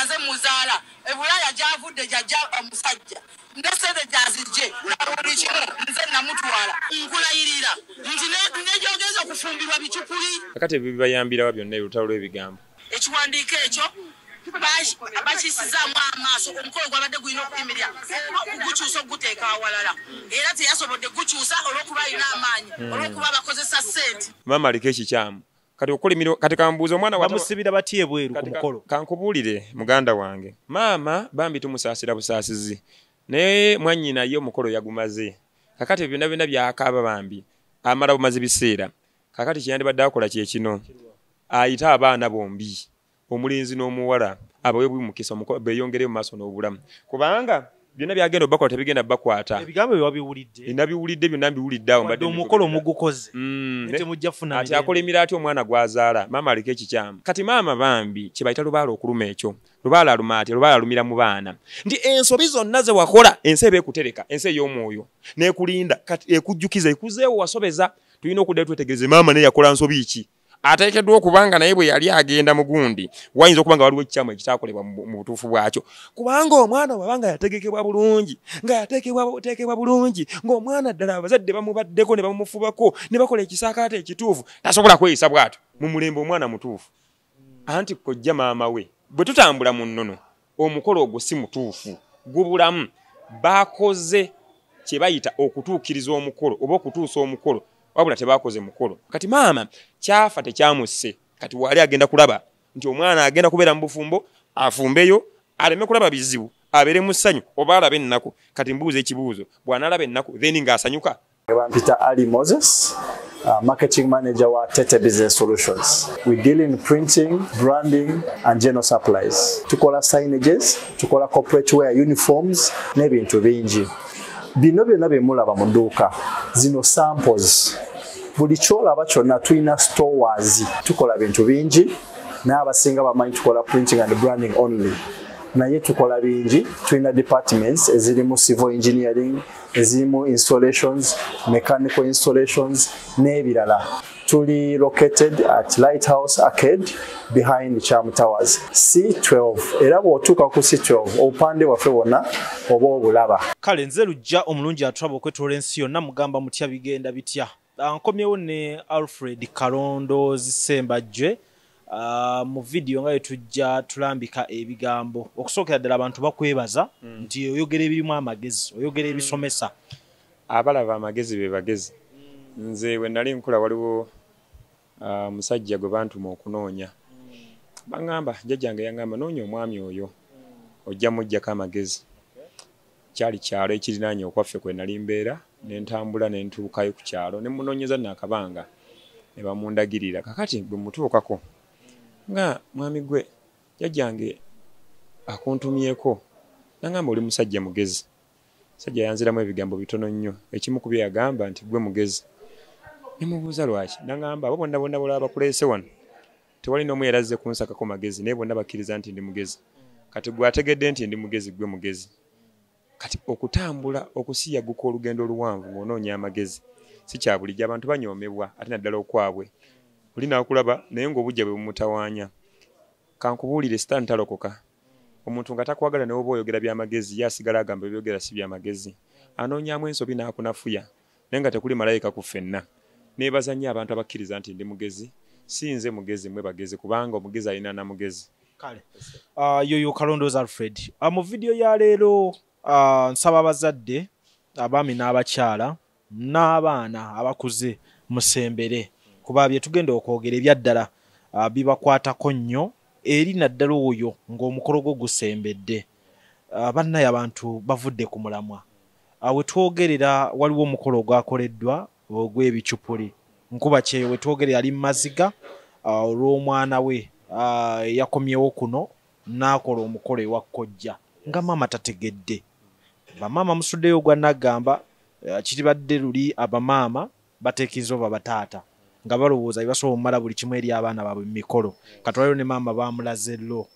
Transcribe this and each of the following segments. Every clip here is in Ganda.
Omwana nze muzaala, ebulaya gyavudde gyajja omusajja ne sente gyazijje na buli kimu nze namutwala. Nkulayirira nti negyogeza okufumbirwa bicupuli. Kakati ebyo bibayambirawa byonna olutalo lw'ebigambo. Ekiwandiiko ekyo bakisizaamu amaaso. Omukolo gwabadde gulina okuyimirira oba okugukyusa okuguteeka awalala, era teyasobodde gukyusa olw'okuba alina amaanyi, olw'okuba bakozesa ssente. Maama aliko ekikyamu. Kati okulimira kati kambuuza omwana bamusibira batya ebweru ku mukolo? Kankubuulire muganda wange, maama bambi tumusaasira busaasizi, naye mwannyina ye omukolo yagumaze. Kakati byonna byonna byakaaba bambi amala bumaze biseera. Kakati kyeyandibadde akola kye kino, ayite abaana bombi, omulenzi n'omuwala, abawe mukisa beeyongere mu maaso n'obulamu, kubanga byonna byagenda obbakola tebigenda bakwata. Ebigambo bye wabiwulidde? Nabiwulidde byonna, mbiwulidde awo. Mbadde omukolo mugukoze, temujja funa. Ati akolimira atya omwana gw'azaala? Maama aliko ekikyamu. Kati maama bambi kye bayita lubaala okuluma, ekyo lubaala aluma atya? Lubaala alumira mu baana nti ensobi zonna ze wakola, ensi eba ekutereka, ensi ey'omwoyo n'ekulinda, kati ekujjukiza, ekuzeewo wasobeza. Tulina okuddayo twetegereze maama naye yakola nsobi ki. Ateekeddwa okuba nga naye bwe yali agenda mu gundi, wayinza okuba nga waliwo ekikyamu ekitakolebwa mu butuufu bwakyo, kubanga omwana bw'aba nga yategekebwa bulungi, nga yateekebwa bulungi, ng'omwana ddala abazadde bamubaddeko ne bamufubako ne bakola ekisaakaate ekituufu, tasobola kweyisa bw'atyo mu mulembe. Omwana mutuufu anti kojja maama we. Bwe tutambula mu nnono, omukolo ogwo si mutuufu, gubulamu. Bakoze kye bayita okutuukiriza omukolo oba okutuusa omukolo, wabula tebakoze mukolo. Kati maama kyafa tekyamusse. Kati wali agenda kulaba nti omwana agenda kubeera mu bufumbo, afumbeyo, aleme kulaba bizibu, abeere mu ssanyu oba alabe ennaku. Kati mbuuza ekibuuzo, bw'anaalaba ennaku then ng'asanyuka? Bampita Ali Moses, marketing manager wa Tete Business Solutions. We deal in printing, branding and general supplies. Tukola signages, tukola corporate wear, uniforms n'ebintu bingi. Bino byonna bye mulaba mu dduuka, zino samples. Buli kyolaba kyonna tulina stores, tukola bintu bingi, naye abasinga bamanyi tukola printing and branding only. Naye tukola bingi, tulina departments ezirimu civil engineering, ezirimu installations, mechanical installations n'ebirala. Tuli located at Lighthouse Arcade behind Cham Towers C12, era bw'otuuka ku C12 obupande bwaffe bwonna oba obulaba. Kale nze Lujja omulungi atulaba okwetoola ensi yonna, mugamba mutya? Bigenda bitya? Nkomyewo ne Alfred Kalondoozi Ssembajjwe mu vidiyo nga yetujja tulambika ebigambo. Okusookera ddala abantu bakwebaza nti oyogera ebirimu amagezi, oyogera ebisomesa. Abalaba amagezi be bagezi. Nze bwe nali nkula, waliwo musajja gwe bantuma okunoonya. Baŋŋamba, jjajjange yaŋŋamba, "Noonya omwami oyo, ojja muggyako amagezi." Kyali kyalo ekirinaanye okwaffe kwe nali mbeera. Ne ntambula ne ntuukayo ku kyalo ne munoonyeza naakabanga ne bamundagirira. Kakati bwe mutuukako nga, "Mwami gwe, jjajjange akuntumyeko," naŋŋamba, "Oli musajja mugezi." Sajja yanziramu ebigambo bitono nnyo. Ekimu ku bye yagamba nti, "Gwe mugezi." Ne mubuuza lwaki. Naŋŋamba, "Abo bonna bonna bolaba bakuleese wano, tewali n'omu yali azze kunsakako magezi, naye bonna bakkiriza nti ndi mugezi. Kati gwe ategedde nti ndi mugezi, gwe mugezi." Kati okutambula okusiyaguka olugendo oluwanvu ng'onoonya amagezi si kya bulijjo. Abantu banyoomebwa, ate naddala okwabwe oli naakulaba naye ng'obujja bwe bumutawaanya. Kankubuulire, sitaani talokoka. Omuntu nga takwagala, naye oba oyogera byamagezi, ye asigala agamba ebyogera si byamagezi, anoonyaamu ensobi n'akunafuya, naye nga tekuli malayika ku ffenna. Neebaza nnyo abantu abakkiriza nti ndi mugezi. Si nze mugezi, mwe bagezi, kubanga omugezi alina namugezi. Kale yoyo Kalondoozi Alfred. Mu vidiyo ya leero, nsaba abazadde, abaami n'abakyala n'abaana abakuze, musembere, kuba bye tugenda okwogera ebyaddala bibakwatako nnyo, eri naddala oyo ng'omukolo gwo gusembedde. Bannaye, abantu bavudde ku mulamwa. We twogerera waliwo omukolo ogwakoleddwa ogw'ebicupuli. Nkuba kyeyo we twogerera ali mu maziga olw'omwana we yakomyewo kuno n'akola omukolo ewa kojja nga maama tategedde. Bamaama musuddeyo ogwa naggamba. Kiribadde luli abamaama bateekiriza oba bataata nga balowooza bebasobola omumala buli kimu eri abaana baabwe mu mikolo. Katwaliro ne maama bamulaze lo.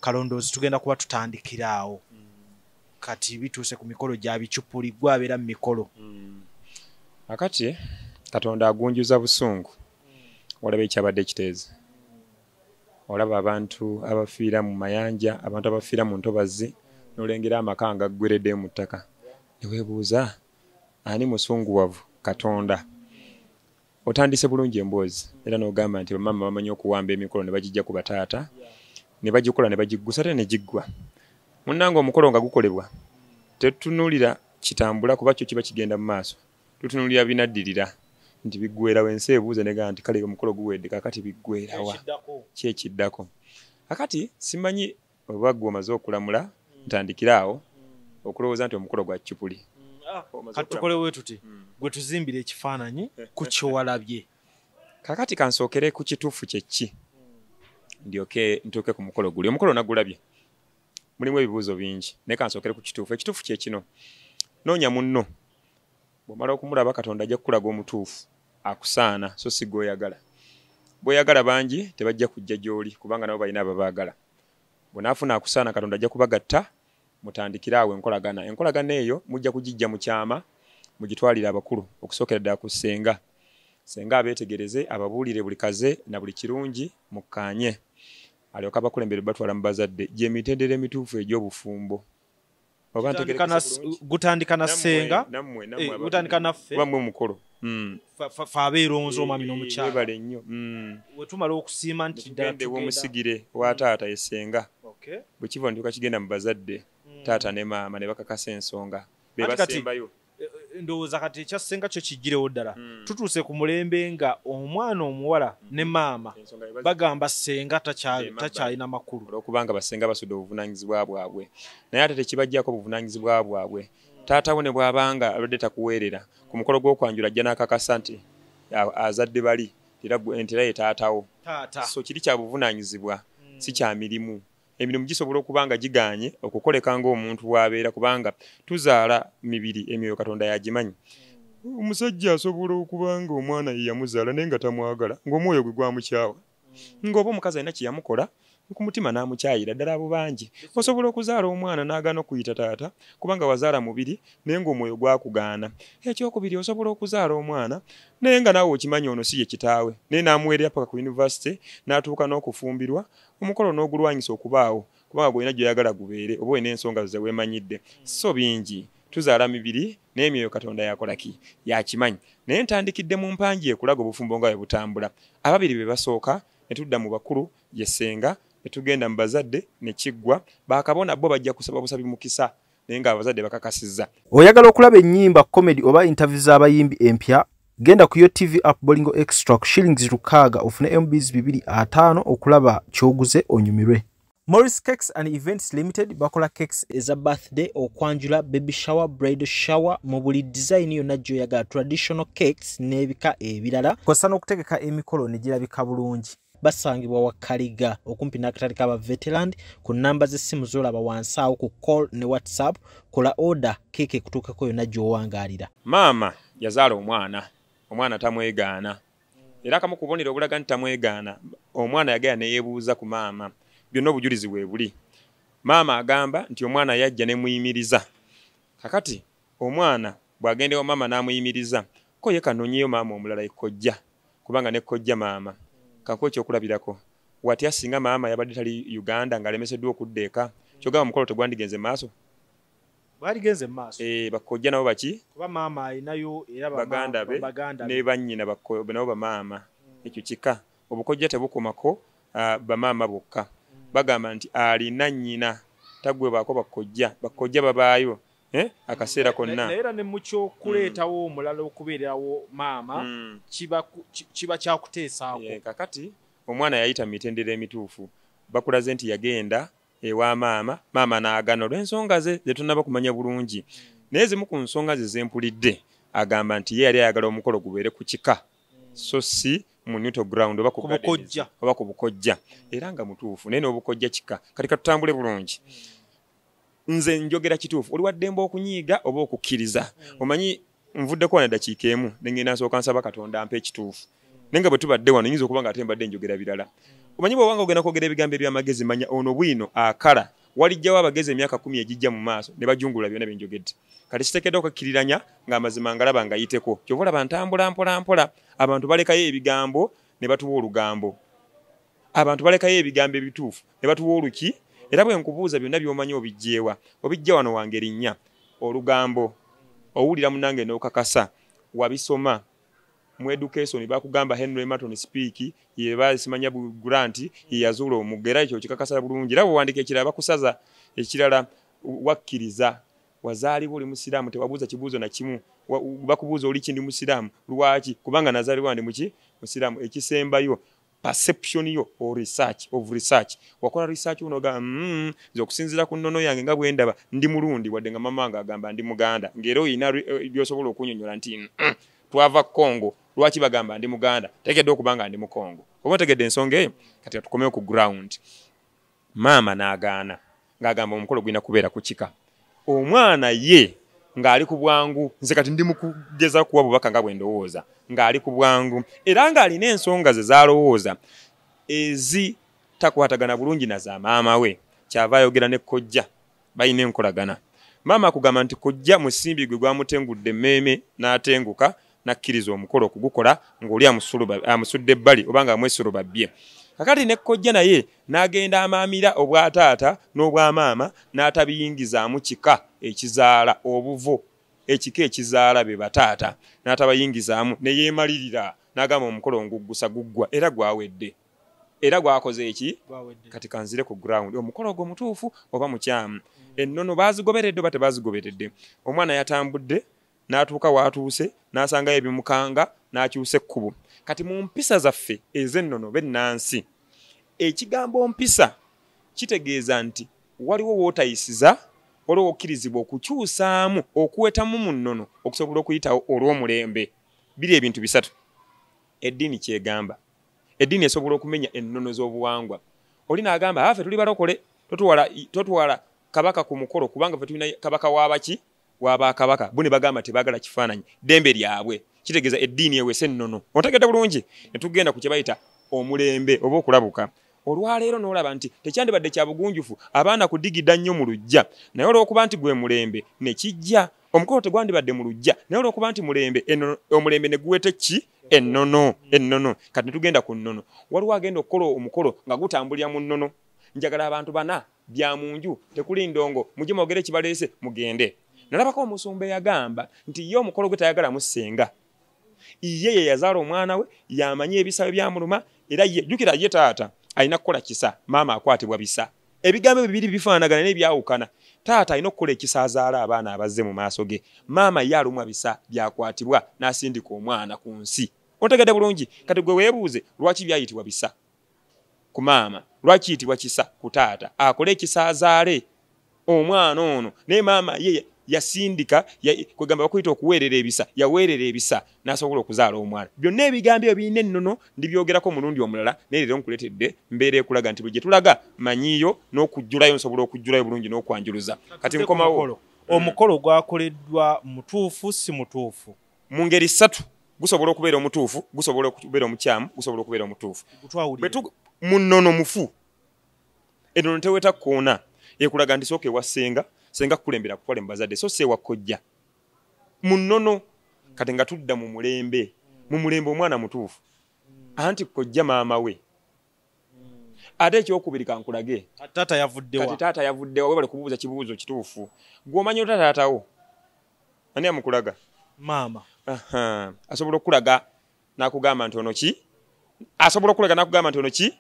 Kalondoozi, tugenda kuba tutandikira awo. Kati bituuse ku mikolo gya bicupuli, gwe abeera mu mikolo. Akati Katonda agunjuza busungu. Walaba ekyabadde kiteezi. Olaba abantu abafiira mu mayanja, abantu abafiira mu ntobazi, n'olengera amaka nga gaggweredde mu ttaka. Ne weebuuza ani musunguwavu? Katonda. Otandise bulungi emboozi era n'ogamba nti bamaama bamanyi okuwamba emikolo ne bagijja ku bataata, ne bagikola ne bagiggusa ate ne giggwa. Munnange omukolo nga gukolebwa tetutunuulira kitambula kuba kyo kiba kigenda mu maaso, tutunuulira binaddirira nti biggwerawo. Ensi ebuuza negamba nti kale omukolo guwedde, kakati biggwerawa, ki ekiddako? Kakati simanyi oba ggwe omaze okulamula, ntandikire awo okulowooza nti omukolo gwa cupuli. Kati tukolewo tuti, gwe tuzimbire ekifaananyi ku kyowalabye. Kakati kansookere ku kituufu kye ki, ndyoke ntuuke ku mukolo guli. Omukolo nagulabye, mulimu ebibuuzo bingi, naye kansookere ku kituufu. Ekituufu kye kino: noonya munno, bw'omala okumulaba Katonda ajja kukulaga omutuufu akusaana, so si gw'oyagala. Bw'oyagala bangi tebajja kujja gy'oli kubanga nabo balina ababaagala. Bw'onaafuna akusaana Katonda ajja kubagatta, mutandikire awo enkolagana. Enkolagana eyo mujja kugijja mu kyama, mugitwalire abakulu, okusookera ddala ku ssenga. Ssenga abeetegereze, ababuulire buli kaze na buli kirungi, mukkaanye, alyoke abakulembere batwala mu bazadde. Gy'emitendera emituufu egy'obufumbo. Gutandika na ssenga, gutandika naffe, wammwe mukolo fe abeeronze omwami n'omukyala. Webale nnyo. Wetumala okusiima nti ddala tugende ew'omusigire wa taata ye ssenga, bwe kiva ntuuka kigenda mu bazadde, taata ne maama ne bakakasa ensonga, be basembayo. Ndowooza kati ekya ssenga kyo kijjirewo ddala. Tutuuse ku mulembe nga omwana omuwala ne maama bagamba ssenga takyalina makulu, olwokubanga bassenga basudde obuvunaanyizibwa bwabwe. Naye ate tekibajjako obuvunaanyizibwa bwabwe. Taata wo ne bw'abanga abadde takuweerera ku mukolo gw'okwanjula, ajja n'akakasa nti azadde bali nti era ye taatawo. So kiri kya buvunaanyizibwa, si kya mirimu. Emirimu gisobola okuba nga giganye okukoleka ng'omuntu bw'abeera, kubanga tuzaala mibiri, emyoyo Katonda yagimanyi. Omusajja asobola okuba nga omwana ye yamuzaala naye nga tamwagala, ng'omwoyo gwe gwamukyawa, ng'oba omukazi alina kye yamukola ku mutima n'amukyayira ddala. Abo bangi. Osobola okuzaala omwana n'agaana okuyita taata kubanga wazaala mubiri naye ng'omwoyo gwakugaana. Ekyokubiri, osobola okuzaala omwana naye nga naawe okimanyi ono si ye kitaawe, naye n'amuweerera paka ku yunivasite n'atuuka n'okufumbirwa, omukolo n'ogulwanyisa okubaawo kubanga gwolina gy'oyagala gubeere, oba olina ensonga ze weemanyidde. So bingi, tuzaala mibiri n'emyoyo Katonda yakola ki, yakimanyi. Naye ntandikidde mu mpangi ekulaga obufumbo nga bwe butambula. Ababiri be basooka, ne tudda mu bakulu ye ssenga, ne tugenda mu bazadde ne kiggwa. Bakabona bo bajja kusaba busabi mukisa, naye ng'abazadde bakakasizza. Oyagala okulaba ennyimba, comedy oba interview z'abayimbi empya? Genda ku Yo TV app, Bolingo Extra ku shillings 6 ofune MBs 250 okulaba ky'oguze onyumirwe. Morris Cakes and Events Limited bakola cakes eza birthday, okwanjula, baby shower, bridal shower, mu buli design yonna gy'oyagala, traditional cakes n'ebika ebirala. Kw'ossa n'okutegeka emikolo ne girabika bulungi. Basangibwa Wakaliga okumpi n'akatale k'aba Veteran, ku nnamba z'essimu z'olaba wansi awo ku call ne WhatsApp. Kola order, keeke ekutuukako yonna gy'owangaalira. Maama yazaala omwana, omwana tamwegaana. Era akamu kubonero obulaga nti tamwegaana, omwana yagenda ne yeebuuza ku maama, byonna obujulizi bwe buli. Maama agamba nti omwana yajja ne muyimiriza. Kakati omwana bw'agenda ewa maama n'amuyimiriza, ko ye kanoonyeyo maama omulala ekkojja, kubanga ne kojja maama. Kankuwe ekyokulabirako, watya singa maama yabadde tali Uganda ng'alemeseddwa okudda eka, kyogamba omukolo tegwandigenze maaso? Bwaligenze maaso. Bakojja nabo baki? Kuba maama alinayo era baganda be ne bannyina nabo bamaama. Ekyo kika. Obukojja tebukomako bamaama bokka. Bagamba nti alina nnyina taggwebaako bakojja, bakojja babaayo akaseera konna. Naye era ne mu ky'okuleetawo omulala okubeererawo maama kiba kyakuteesaako. Kakati omwana yayita mu mitendera emituufu, bakulaze nti yagenda ewa maama, maama n'agaana olw'ensonga ze zetunnaba kumanya bulungi. Naye zimu ku nsonga ze zempulidde, agamba nti ye yali ayagala omukolo gubeere ku kika, so si mu neutral ground oba ku bukojja, oba ku bukojja. Era nga mutuufu, naye n'obukojja kika. Kati katutambule bulungi. Nze njogera kituufu, oli waddembe okunyiiga oba okukkiriza. Omanyi nvuddeko wano eddakiika emu ne ngenda nsooka nsaba Katonda ampe ekituufu. Naye nga bwe tubadde wano nyinza okuba nga ate mbadde njogera birala. Omanyi bw'obanga ogenda kwogera ebigambo eby'amagezi, manya ono bwino akala walijjawo abagezi emyaka 10 egijja mu maaso ne bajungula byonna bye njogedde. Kati kiteekeddwa okwekkiriranya ng'amazima ngalaba ngayiteko. Kyova olaba ntambula mpola mpola, abantu balekayo ebigambo ne batuwa olugambo. Abantu balekayo ebigambo ebituufu ne batuwa oluki. Era bwe nkubuuza byonna by'omanyi obijjeewa, obijja wano wangeri nnya. Olugambo owulira munnange n'okakasa, wabisoma mu education, bakugamba Henry Martin Speke ye basimanya Grant ye yazuula omugga, era ekyo kikakasa bulungi. Era bw'owandiika ekirala bakusaza ekirala, wakkiriza wazaalibwa oli musiraamu, tewabuuza kibuuzo na kimu, bakubuuza oli ki, ndi musiraamu. Lwaki? Kubanga nazaalibwa ndi muki? Musiraamu. Ekisembayo perception yo or research of research, wakola research onoga nze okusinziira ku nnono yange nga bwe ndaba ndi Mulundi, wadde nga mama wange agamba ndi Muganda, ng'era oyina by'osobola okunnyonnyola nti twava Congo, lwaki bagamba ndi Muganda, tegeddwa okuba nga ndi mu Congo. Oba otegedde ensonga eyo? Kati tukomewo ku ground. Maama n'agaana ng'agamba omukolo gulina kubeera ku kika. Omwana ye ng'ali ku bwangu, nze kati ndi mu kugeza kuwa bubaka nga bwe ndowooza, ng'ali ku bwangu era ng'alina ensonga ze z'alowooza ezitakwatagana bulungi na za maama we, kyava ayogera ne kojja, balina enkolagana. Maama akugamba nti kojja musimbi gwe gwamutengudde emmeeme n'atenguka n'akkiriza omukolo okugukola ng'oli amusudde ebbali oba ng'amwesuluba bbye. Kakati ne kojja naye n'agenda amaamira obwataata n'obwamaama n'atabiyingizaamu kika ekizaala obuvo, ekika ekizaala be bataata n'atabayingizaamu, ne yeemalirira n'agamba omukolo nguggusa guggwa, era gwawedde, era gwakoze eki? Kati kanzire ku ground, omukolo ogwo mutuufu oba mukyamu? Ennono baazigoberedde oba tebazigoberedde? Omwana yatambudde n'atuuka w'atuuse n'asangayo ebimukanga n'akyusa ekkubo. Kati mu mpisa zaffe ez'ennono bennansi, ekigambo mpisa kitegeeza nti waliwo w'otayisiza, waliwo okkirizibwa okukyusaamu, okuwetamu mu nnono okusobola okuyitawo olw'omulembe. Biri ebintu bisatu eddiini kyegamba. Eddiini esobola okumenya ennono z'obuwangwa. Oli n'agamba ffe tuli balokole, totwala kabaka ku mukolo kubanga ffe tulina kabaka w'abaki w'abakabaka. Bo ne bagamba tebaagala kifaananyi, ddembe lyabwe. Kitegeeza eddiini ewese ennono. Otegedde bulungi? Ne tugenda ku kye bayita omulembe oba okulabuka. Olwaleero n'olaba nti tekyandibadde kya bugunjufu abaana kudigida nnyo mu luggya, naye olw'okuba nti gwe mulembe ne kijja. Omukolo tegwandibadde mu luggya, naye olw'okuba nti mulembe, omulembe ne guweta ki? Ennono. Ennono. Kati ne tugenda ku nnono. Waliwo agenda okukola omukolo nga gutambulira mu nnono. Njagala abantu bana bya mu nju, tekuli ndongo, mujje mwogere ekibaleese mugende. Nalabako omusumba eyagamba nti ye omukolo gwe tayagala musenga. Ye ye yazaala omwana we, yamanyi ebisa byamuluma, era ye jjukira ye taata alina kukola kisa, maama akwatibwa bisa. Ebigambo bibiri bifaanagana naye byawukana. Taata alina okukola ekisa azaala abaana abazze mu maaso ge, maama ye alumwa bisa byakwatibwa n'asindika omwana ku nsi. Otegedde bulungi? Kati gwe weebuuze lwaki byayitibwa bisa ku maama, lwaki kiyitibwa kisa ku taata? Akole ekisa azaale omwana ono, naye maama ye yasindika, kwegamba bakuyita okuweerera ebisa, yaweerera ebisa n'asobola okuzaala omwana. Byonna ebigambo ebyo birina ennono, ndibyogerako omulundi omulala, naye leero nkuleetedde mbeera ekulaga nti buli gye tulaga manyiiyo n'okujjulayo, nsobola okujjulayo bulungi n'okwanjuluza. Kati nkomawo. Omukolo gwakoleddwa mutuufu si mutuufu? Mu ngeri ssatu gusobola okubeera omutuufu, gusobola okubeera omukyamu, gusobola okubeera omutuufu. Mu nnono mufu, ennono teweta kkoona, ekulaga nti sooka ewa ssenga, senga kukulembera kutwale mu bazadde, so seewa kojja. Mu nnono. Kati nga tudda mu mulembe, mu mulembe omwana mutuufu, anti kojja maama we. Ate ekyokubiri kankulage, taata yavuddewa. Kati taata yavuddewa, webale kubuuza kibuuzo kituufu. Gw'omanyi ota taatawo? Ani amukulaga? Maama. Asobola okukulaga n'akugamba nti ono ki? Asobola okukulaga n'akugamba nti ono ki?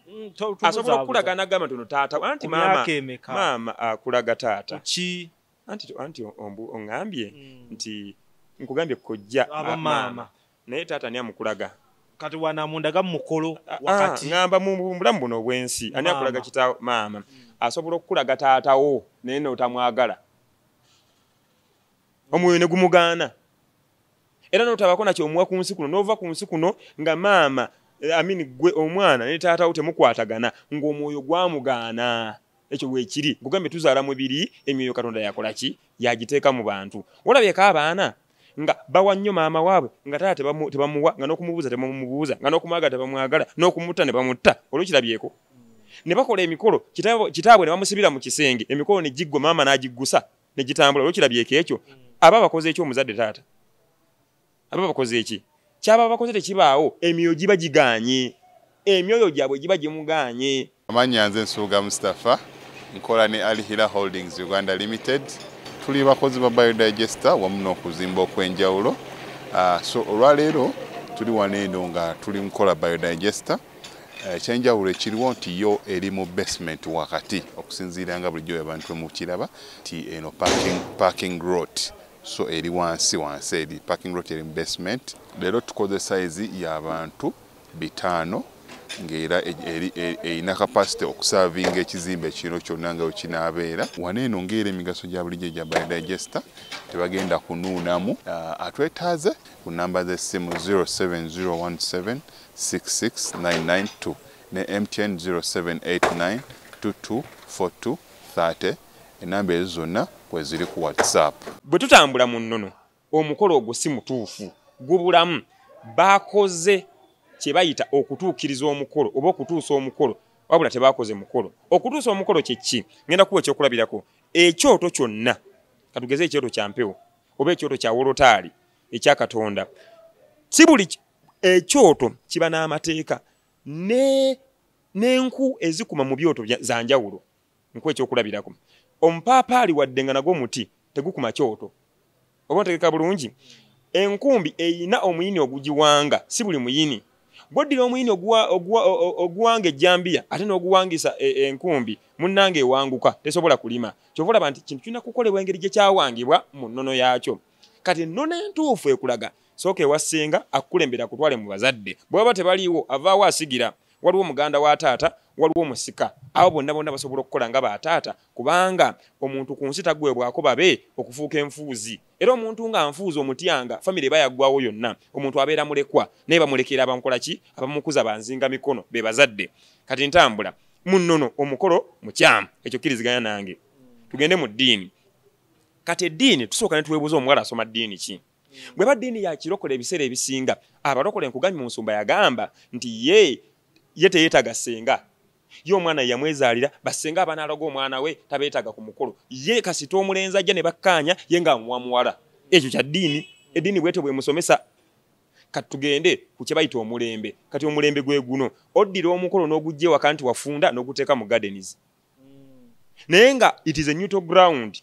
Asobola okukulaga n'agamba nti ono taata. Anti maama, maama akulaga taata. Ki? Anti oŋŋambye nti nkugambye kojja maama, naye taata ani amukulaga? Kati wanamundaga mu mukolo wakati. Ŋŋamba mu bulamu buno obw'ensi, ani akulaga kitaawo? Maama. Asobola okukulaga taatawo naye n'otamwagala, omwoyo ne gumugaana, era n'otabako nakyomuwa ku nsi kuno, n'ova ku nsi kuno nga maama amini gwe omwana ne taatawo temukwatagana, ng'omwoyo gwamugaana. Ekyo weekiri. Nkugambye tuzaala mubiri, emyoyo Katonda yakola ki? Yagiteeka mu bantu. Olabyeko abaana nga bawa nnyo maama waabwe, nga taata tebamuwa, nga n'okumubuuza tebamubuuza, nga n'okumwagala tebamwagala, n'okumutta ne bamutta. Olwokirabyeko? Ne bakola emikolo, kitaabwe ne bamusibira mu kisenge, emikolo ne giggwa, maama n'agiggusa ne gitambula. Olwokirabyeko ekyo? Aba bakoze eki omuzadde taata? Aba bakoze eki? Kyaba bakoze tekibaawo, emyoyo giba gigaanye. Emyoyo gyabwe giba gimugaanye. Amannya nze Nsubuga Mustafa, nkola ne Al Hila Holdings Uganda Limited. Tuli bakozi ba biodigester wamu n'okuzimba okw'enjawulo. So olwaleero tuli wano eno nga tuli nkola biodigester. Ekyenjawulo ekiriwo nti yo eri mu basement wakati, okusinziira nga bulijjo abantu mukiraba nti eno parking lot, so eri wansi wansi, eri parking lot eri mu basement. Leero tukoze size y'abantu 500 ng'era erina capacity okusavinga ekizimbe kino kyonna nga wekinaabeera. Wano eno ng'era emigaso gya bulijjo egya biodigester, tebagenda kunuunamu. Atwetaaze ku namba z'essimu 07017 66992 ne MTN 0789 2242 30. Enamba ezo zonna kweziri ku WhatsApp. Bwe tutambula mu nnono, omukolo ogwo si mutuufu, gubulamu. Bakoze kye bayita okutuukiriza omukolo oba okutuusa omukolo, wabula tebakoze mukolo. Okutuusa omukolo kye ki? Ngenda kuwa ekyokulabirako. Ekyoto kyonna, katugeze ekyoto kya mpewo oba ekyoto kya wolotaali ekya Katonda, si buli ekyoto kiba n'amateeka n'enku ezikuma mu byoto za njawulo. Nkuwa ekyokulabirako, omupaapaali wadde nga nagwo muti tegukuma kyoto, oba otegeka bulungi. Enkumbi eyina omuyini ogugiwanga, si buli muyini. Bw'oddira omuyini oguwanga ejjambiya ate n'oguwangisa enkumbi, munnange ewanguka, tesobola kulima. Kyova olaba nti kintu kirina kukolebwa engeri gye kyawangibwa mu nnono yaakyo. Kati ennono entuufu ekulaga sooka ewa ssenga akukulembera akutwale mu bazadde. Bwe baba tebaliiwo avaawo asigira. Waliwo muganda wa taata, waliwo omusika. Abo bonna bonna basobola okukola nga bataata, kubanga omuntu ku nsi taggwebwako babe okufuuka enfuuzi. Era omuntu nga nfuuzi omutyanga, famire eba yaggwawo yonna. Omuntu abeera mulekwa, naye bamulekera abamukola ki? Abamukuza banzinga mikono, be bazadde. Kati ntambula mu nnono omukolo mukyamu, ekyo kkiriziganya nange. Tugende mu ddiini. Kati eddiini tusooka ne twebuuza omuwala asoma ddiini ki? Bw'eba ddiini ya kirokole, ebiseera ebisinga abalokole, nkugambye musumba yagamba nti ye teyeetaaga ssenga, ye omwana yamwezaalira, bassenga abanaalaga omwana we tabeetaaga ku mukolo, ye kasita omulenzi ajja ne bakkaanya, ye ng'amuwa muwala. Ekyo kya ddiini, eddiini bwetyo bwemusomesa. Kati tugende ku kye bayita omulembe. Kati omulembe gwe guno, oddira omukolo n'ogujja ewaka nti wafunda n'oguteeka mu gardens, naye nga it is a neutral ground.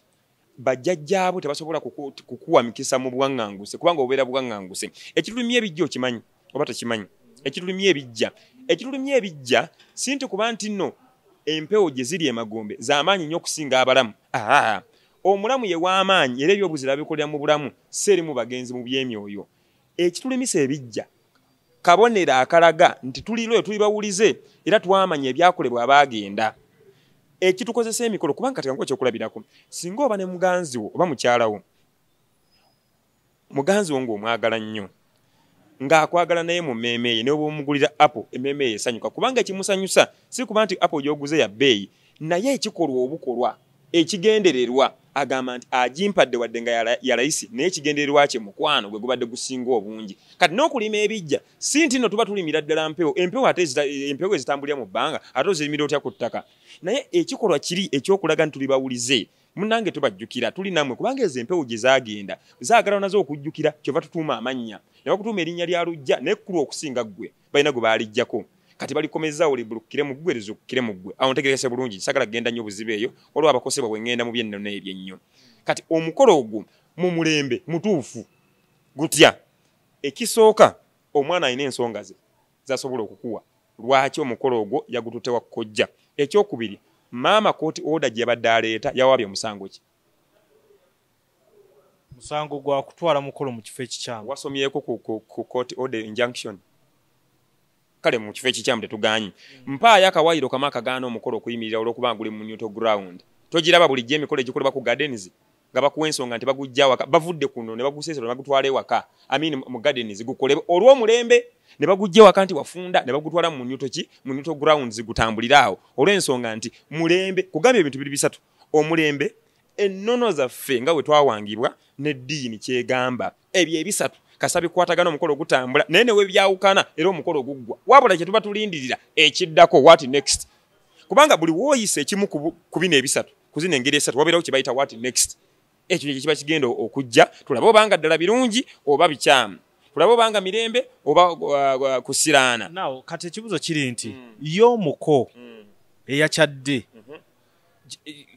Bajjajjaabo tebasobola kukuwa mikisa mu bwaŋŋanguse, kubanga obeera bwaŋŋanguse. Ekitulumya ebijja okimanyi oba tokimanyi? Ekitulumya ebijja, ekitulumya ebijja si nti kuba nti nno empewo gye ziri emagombe z'amaanyi nnyo okusinga abalamu. Aa, omulamu ye w'amaanyi, era ebyobuzira bikolera mu bulamu, si eri mu bagenzi mu by'emyoyo. Ekitulimisa ebijja kabonero akalaga nti tuliro tuli bawulize era twamanya ebyakolebwa abaagenda. Ekitukozesa emikolo, kubanga kati kankuwe ekyokulabirako, singa oba ne muganzi wo oba mukyala wo, muganzi wo ng'omwagala nnyo, ng'akwagala naye mu mmeeme ye, ne bw'omugulira apple emmeeme ye esanyuka, kubanga ekimusanyusa si kuba nti apple gy'oguze ya bbeeyi, naye ekikolwa obukolwa ekigendererwa. Agamba nti agimpadde wadde nga ya layisi, naye ekigendererwa kye mukwano gwe gubadde gusinga obungi. Kati n'okulima ebijja si nti nno tuba tulimira ddala mpewo. Empewo ate empewo ezitambulira mu bbanga ate ozirimira otya ku ttaka? Naye ekikolwa kiri ekyokulaga nti tuli bawulize, munnange tubajjukira, tuli nammwe, kubanga ezo empewo gye zaagenda zaagala nazo okujjukira. Kyova tutuuma amannya ne bakutuuma erinnya lya lujja nekkulu okusinga ggwe, balina gwe baalijjako, kati balikomezaawo libulukire mu ggwe, lizukkire mu ggwe. Awo ntegerekese bulungi, sagala kugenda nnyo buzibu eyo, waliwo abakosebwa bwe ŋŋenda mu byennono ebyo ennyo. Kati omukolo ogwo mu mulembe mutuufu gutya? Ekisooka, omwana alina ensonga ze zasobola okukuwa lwaki omukolo ogwo yagututte wa kojja. Ekyokubiri, maama court order gye yabadde aleeta yawaabye omusango ki? Musango gwa kutwala mukolo mu kifo ekikyamu. Wasomyeko ku court order injunction? Kale mu kifo ekikyamu tetuganyi. Mpaayo akawayiro kamu akagaana omukolo okuyimirira olw'okuba guli mu neutral ground. Togiraba bulijjo emikolo egikolebwa ku gardens nga bakuwa ensonga nti bagujja waka, bavudde kuno ne baguseesera ne bagutwala ewaka, I mean mu gardens gukolebwe olw'omulembe, ne bagujja ewaka nti wafunda ne bagutwala mu neutral ki, mu neutral grounds gutambulire awo olw'ensonga nti mulembe. Kugambye ebintu biri bisatu: omulembe, ennono zaffe nga bwe twawangibwa, n'eddiini kyegamba. Ebyo ebisatu kasa bikwatagana, omukolo gutambula, naye newe byawukana era omukolo guggwa. Wabula kye tuba tulindirira ekiddako, what next, kubanga buli wooyisa ekimu ku bino ebisatu, ku zino engeri esatu, wabeerawo kye bayita what next. Ekyo kye kiba kigenda okujja, tulabe obanga ddala birungi oba bikyamu. Tulabe obanga mirembe oba kusiraana. Now kati ekibuzo kiri nti y'omuko eyakyadde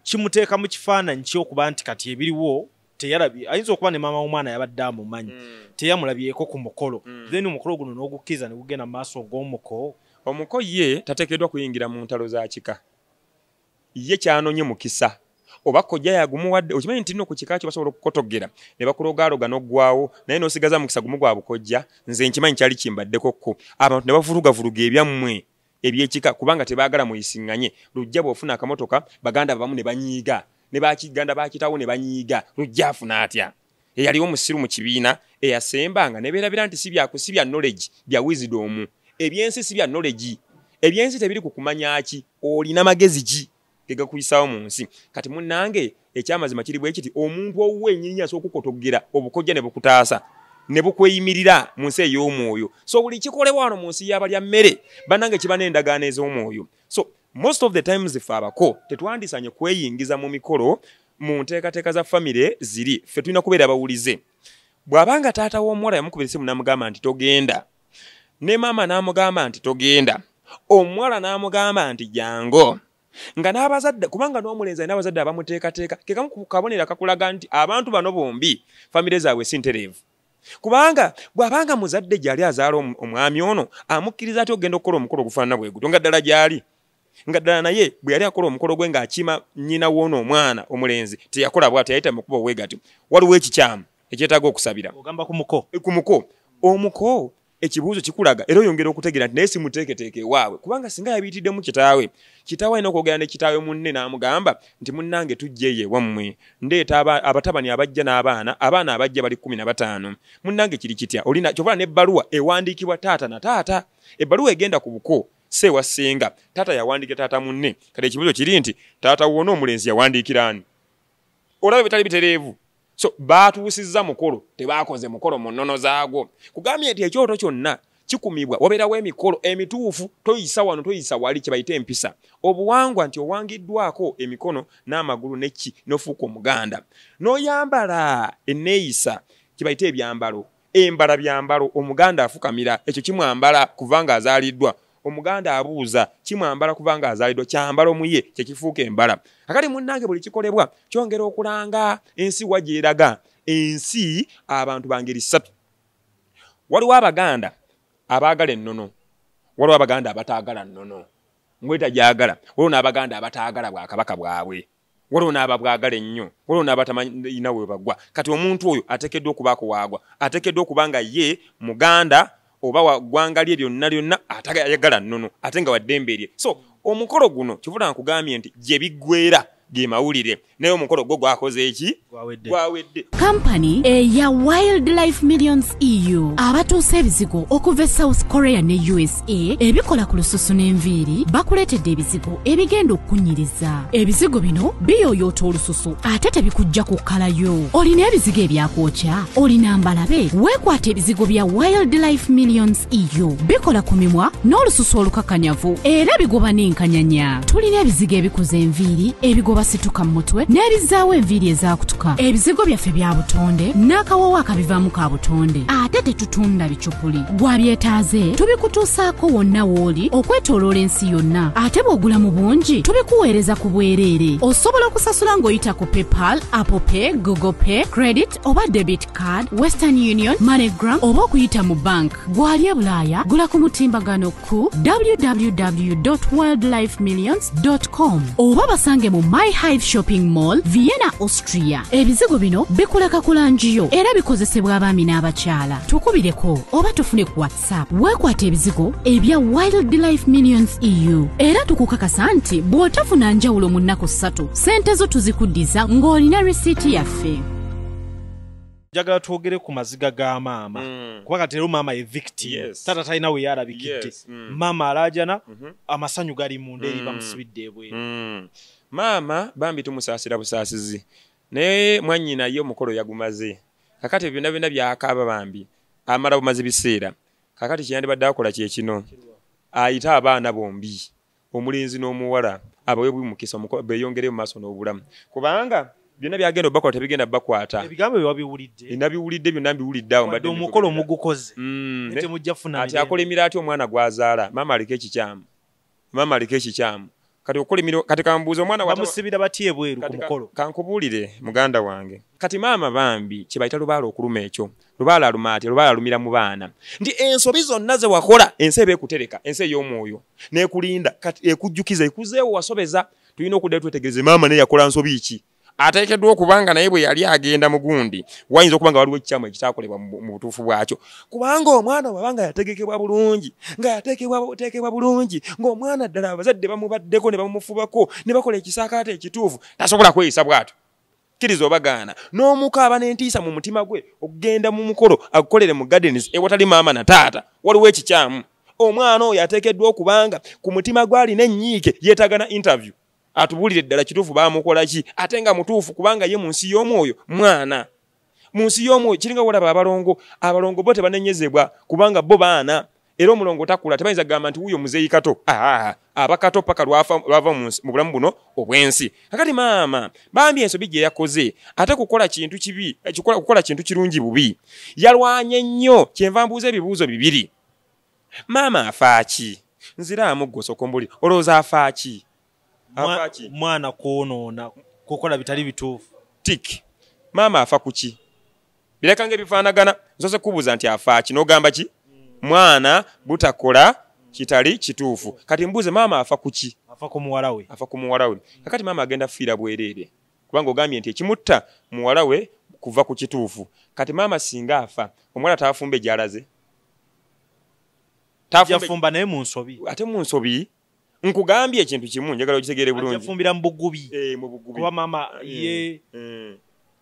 kimuteeka mu kifaananyi ky'okuba nti kati ebiriwo teyalabye, ayinza okuba ne maama w'omwana yabadde amumanyi, teyamulabyeko ku mukolo, then omukolo guno n'ogukkiriza ne gugenda mu maaso g'omuko. Omuko ye tateekeddwa kuyingira mu ntalo za kika. Ye kyanonye mukisa oba kojja yagumuwadde. Okimanyi nti nno ku kika kyo basobola okukotogera ne bakulogaaloga n'oggwawo, naye n'osigaza mukisa gumu gwa bukojja. Nze nkimanyi kyali kimbaddeko kko abantu ne bavulugavuluga ebyammwe ebyekika kubanga tebaagala muyisiŋŋanye. Lujja bw'ofuna akamotoka baganda bamu ne banyiiga, ne bakiganda bakitawo ne banyiiga. Lujja afuna atya? Eyaliwo omusiru mu kibiina eyasembanga ne beerabira nti si byakusibya knowledge bya wisdom. Ebyensi si bya knowledge, ebyensi tebiri ku kumanya ki, olina magezi ki gegakuyisaawo mu nsi. Kati munnange ekyamazima kiri bwe kiti, omuntu owuwe ennyinyi asobola okukotogera obukojja ne bukutaasa ne bukweyimirira mu nsi ey'omwoyo. So buli kikolebwa wano mu nsi y'abalya mmere bannange kiba n'endagaano ez'omwoyo. So most of the times ffe abako tetwandisanye kweyingiza mu mikolo mu nteekateeka za famire ziri. Ffe tulina kubeera abawulize. Bw'abanga taata w'omuwala yamukubira essimu n'amugamba nti togenda, ne maama n'amugamba nti togenda, omuwala n'amugamba nti jango, nga n'abazadde, kubanga n'omulenzi alina abazadde abamuteekateeka, ke kamu ku kabonero akakulaga nti abantu bano bombi famire zaabwe si ntereevu. Kubanga bw'abanga muzadde gy'ali azaala omwami ono amukkiriza atya okugenda okukola omukolo ogufaanana bwe gutyo, nga ddala gy'ali, nga ddala naye bwe yali akola omukolo gwe ng'akima nnyina w'ono omwana omulenzi teyakola bw'atyo, yayita mu kkubo bwe gatyo. Waliwo ekikyamu ekyetaaga okusabira. Ogamba ku muko? Ku muko. Omuko ekibuuzo kikulaga era oyongera okutegeera nti naye si muteeketeeke ewaabwe, kubanga singa yabiyitiddemu kitaawe, kitaawe alina okwogera ne kitaawe munne n'amugamba nti munnange tujja eyo ewammwe, ndeeta abatabani abajja n'abaana, abaana abajja bali 15, munnange kiri kitya? Olina kyova n'ebbaluwa ewandiikibwa taata na taata, ebbaluwa egenda ku buko si ewa ssenga, taata yawandiikira taata munne. Kati ekibuuzo kiri nti taata w'ono omulenzi yawandiikira ani? Olaba bitali bitereevu. So baatuusizza mukolo, tebaakoze mukolo mu nnono zaagwo. Kugambye nti ekyoto kyonna kikumibwa, wabeerawo emikolo emituufu, toyisa wano toyisa wali, kye bayita empisa. Obuwangwa nti owangiddwako emikono n'amagulu neki n'ofuuka Omuganda. N'oyambala enneeyisa kye bayita ebyambalo, embala byambalo, Omuganda afukamira, ekyo kimwambala kuva ng'azaaliddwa. Omuganda abuuza kimwambala kuva ng'azaaliddwa, kyambalo muye kye kifuuka embala. Akati munnange buli kikolebwa kyongera okulanga ensi wa gy'eraga. Ensi abantu ba ngeri ssatu. Waliwo Abaganda abaagala ennono, waliwo Abaganda abataagala nnono, ngwetagyagala, waliwo n'Abaganda abataagala bwakabaka bwabwe, waliwo n'ababwagala ennyo, waliwo n'abatamanyina we bagwa. Kati omuntu oyo ateekeddwa okubaako waagwa, ateekeddwa okuba nga ye Muganda oba wa ggwanga lye lyonna lyonna atayagala nnono ate nga waddembe lye. So omukolo guno kivula nkugambye nti gye biggweera ge mawulire, naye omukolo gwo gwakoze eki? Gwawedde. Kampani eya Wildlife Millions EU abatuusa ebizigo okuva e South Korea ne USA ebikola ku lususu n'enviiri bakuleetedde ebizigo ebigenda okukunyiriza. Ebizigo bino biyooyoota olususu ate tebikujja ku kkalayo. Olina ebizigo ebyakwokya, olina mbalabe, weekwata ebizigo bya Wildlife Millions EU bikola ku mimwa n'olususu olukakanyavu era bigoba n'enkanyanya. Tulina ebizigo ebikuza enviiri, ebigoba situka mu mutwe n'ebizaawo enviiri ezaakutuka. Ebizigo byaffe bya butonde n'akawoowo akabivaamu ka butonde, ate tetutunda bicupuli. Gwabyetaaze tubikutuusaako wonna w'oli okwetooloola ensi yonna, ate bw'ogula mu bungi tubikuweereza ku bwereere. Osobola okusasula ng'oyita ku PayPal, Apple Pay, Google Pay, credit oba debit card, Western Union, MoneyGram oba okuyita mu bank. Gwali e Bulaaya gula ku mutimbagano ku www.wildlifemillions.com oba basange mu My Hive Shopping Mall, Vienna, Austria. Ebizigo bino bikuleka ku langi yo era bikozesebwa abaami n'abakyala. Tukubireko oba tufune ku WhatsApp. Weekwata ebizigo ebya Wildlife Millions EU era tukukakasa nti bw'otafuna njawulo mu nnaku 3 ssente zo tuzikuddiza ng'olina risiiti yaffe. Njagala twogere ku maziga ga maama, kuba kati leero maama ye victim, taata talina we yalabikidde. Maama alaajana, amasanyu gali munda eri bamusibidde ebweru. Maama bambi tumusaasira busaasizi, naye mwannyina ye omukolo yagumaze. Kakati byonna byonna byakaaba bambi amala bumaze biseera. Kakati kyeyandibadde akola kye kino, ayite abaana bombi omulenzi n'omuwala abawe mukisa beeyongere mu maaso n'obulamu, kubanga Byonna byagenda obbakola tebigenda bakwata. Ebigambo bye wabiwulidde. Nabiwulidde byonna mbiwulidde awo mbadde. Omukolo mugukoze. Temujja kufuna. Ati akolimira atya omwana gw'azaala? Maama aliko ekikyamu. Maama aliko ekikyamu. Kati okolimira kati kambuuza omwana bamusibira batye ebweru ku mukolo. Kankubuulire muganda wange. Kati maama bambi kye bayita lubaala okuluma ekyo. Lubaala aluma atya? Lubaala alumira mu baana. Nti ensobi zonna ze wakola ensi eba ekutereka, ensi ey'omwoyo n'ekulinda kati ekujjukiza ekuzeewo wasobeza. Tulina okuddayo twetegereze maama naye yakola nsobi ki? Ateekeddwa okubanga naye bwe yali agenda mu gundi wayinza okuba nga waliwo ekikyamu ekitakolebwa mu butuufu bwakyo, kubanga omwana bw'abanga yategekebwa bulungi, nga yateekebwa bulungi, ng'omwana ddala abazadde bamubaddeko ne bamufubako ne bakola ekisaakaate ekituufu, tasobola kweyisa bw'atyo. Kkiriza obagaana n'omukaaba n'entiisa mu mutima gwe okugenda mu mukolo agukolere mu gardens ewatali maama na taata, waliwo ekikyamu. Omwana oyo ateekeddwa okubanga ku mutima gwe alina ennyiike, yeetaaga na interview atubuulire ddala kituufu baamukola ki, ate nga mutuufu kubanga ye mu nsi y'omwoyo mwana. Mu nsi y'omwoyo kiringa wolaba abalongo, abalongo bo tebanenyezebwa kubanga bo baana, era omulongo takula tebayinza kugamba nti wuuyo muzeeyi kato, aba kato paka lwava mu bulamu buno obw'ensi. Kakati maama bambi ensobi gye yakoze ate kukola kintu kibi, kukola kintu kirungi bubi, yalwanye nnyo. Kyenva mbuuza ebibuuzo bibiri. Maama afa ki? Nziraamu ggwe osooka ombuulire, olowooza afa ki? Mwana kwonoona kukola bitali bituufu. Tik. Maama afa ku ki? Bireka ng'ebifaanagana. Nsoose kubuuza nti afa ki, n'ogamba ki? Mwana butakola kitali kituufu. Kati mbuuze maama afa ku ki? Afa ku muwala we. Afa ku muwala we. Kakati maama agenda kufiira bwereere kubanga ogambye nti ekimutta muwala we kuva ku kituufu. Kati maama singa afa, omuwala taafumbe gy'alaze? Yafumba naye mu nsobi. Ate mu nsobi? Nkugambye ekintu kimu njagala okitegeere bulungi. Ajafumbira mu bugubi. Mu bugubi. Kuba maama ye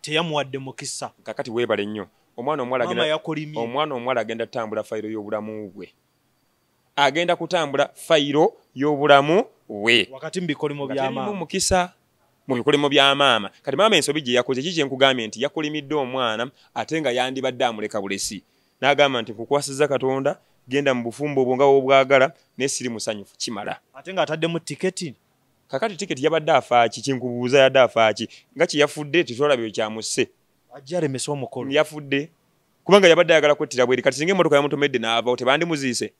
teyamuwadde mukisa. Kakati weebale nnyo. Omwana omuwala agenda kutambula fayiro y'obulamu bwe. Agenda kutambula fayiro y'obulamu bwe. Wakati mu bikolimo bya maama. Mukisa mu bikolimo bya maama. Kati maama ensobi gye yakoze kiki kye nkugambye nti yakolimidde omwana ate nga yandibadde amuleka bulesi. N'agamba nti nkukwasizza Katonda, genda mu bufumbo obwo nga w'obwagala naye siri musanyufu, kimala. Ate ng'ataddemu tiketi. Kakati tiketi yabadde afa ki? Kinkubuuza yadde afa ki? Nga kye yafudde tetwalaba kyamusse. Ajja alemesa omukolo. Yafudde kubanga yabadde ayagala kwettira bweri. Kati singa emmotoka yamutomedde n'avaawo tebandimuziise,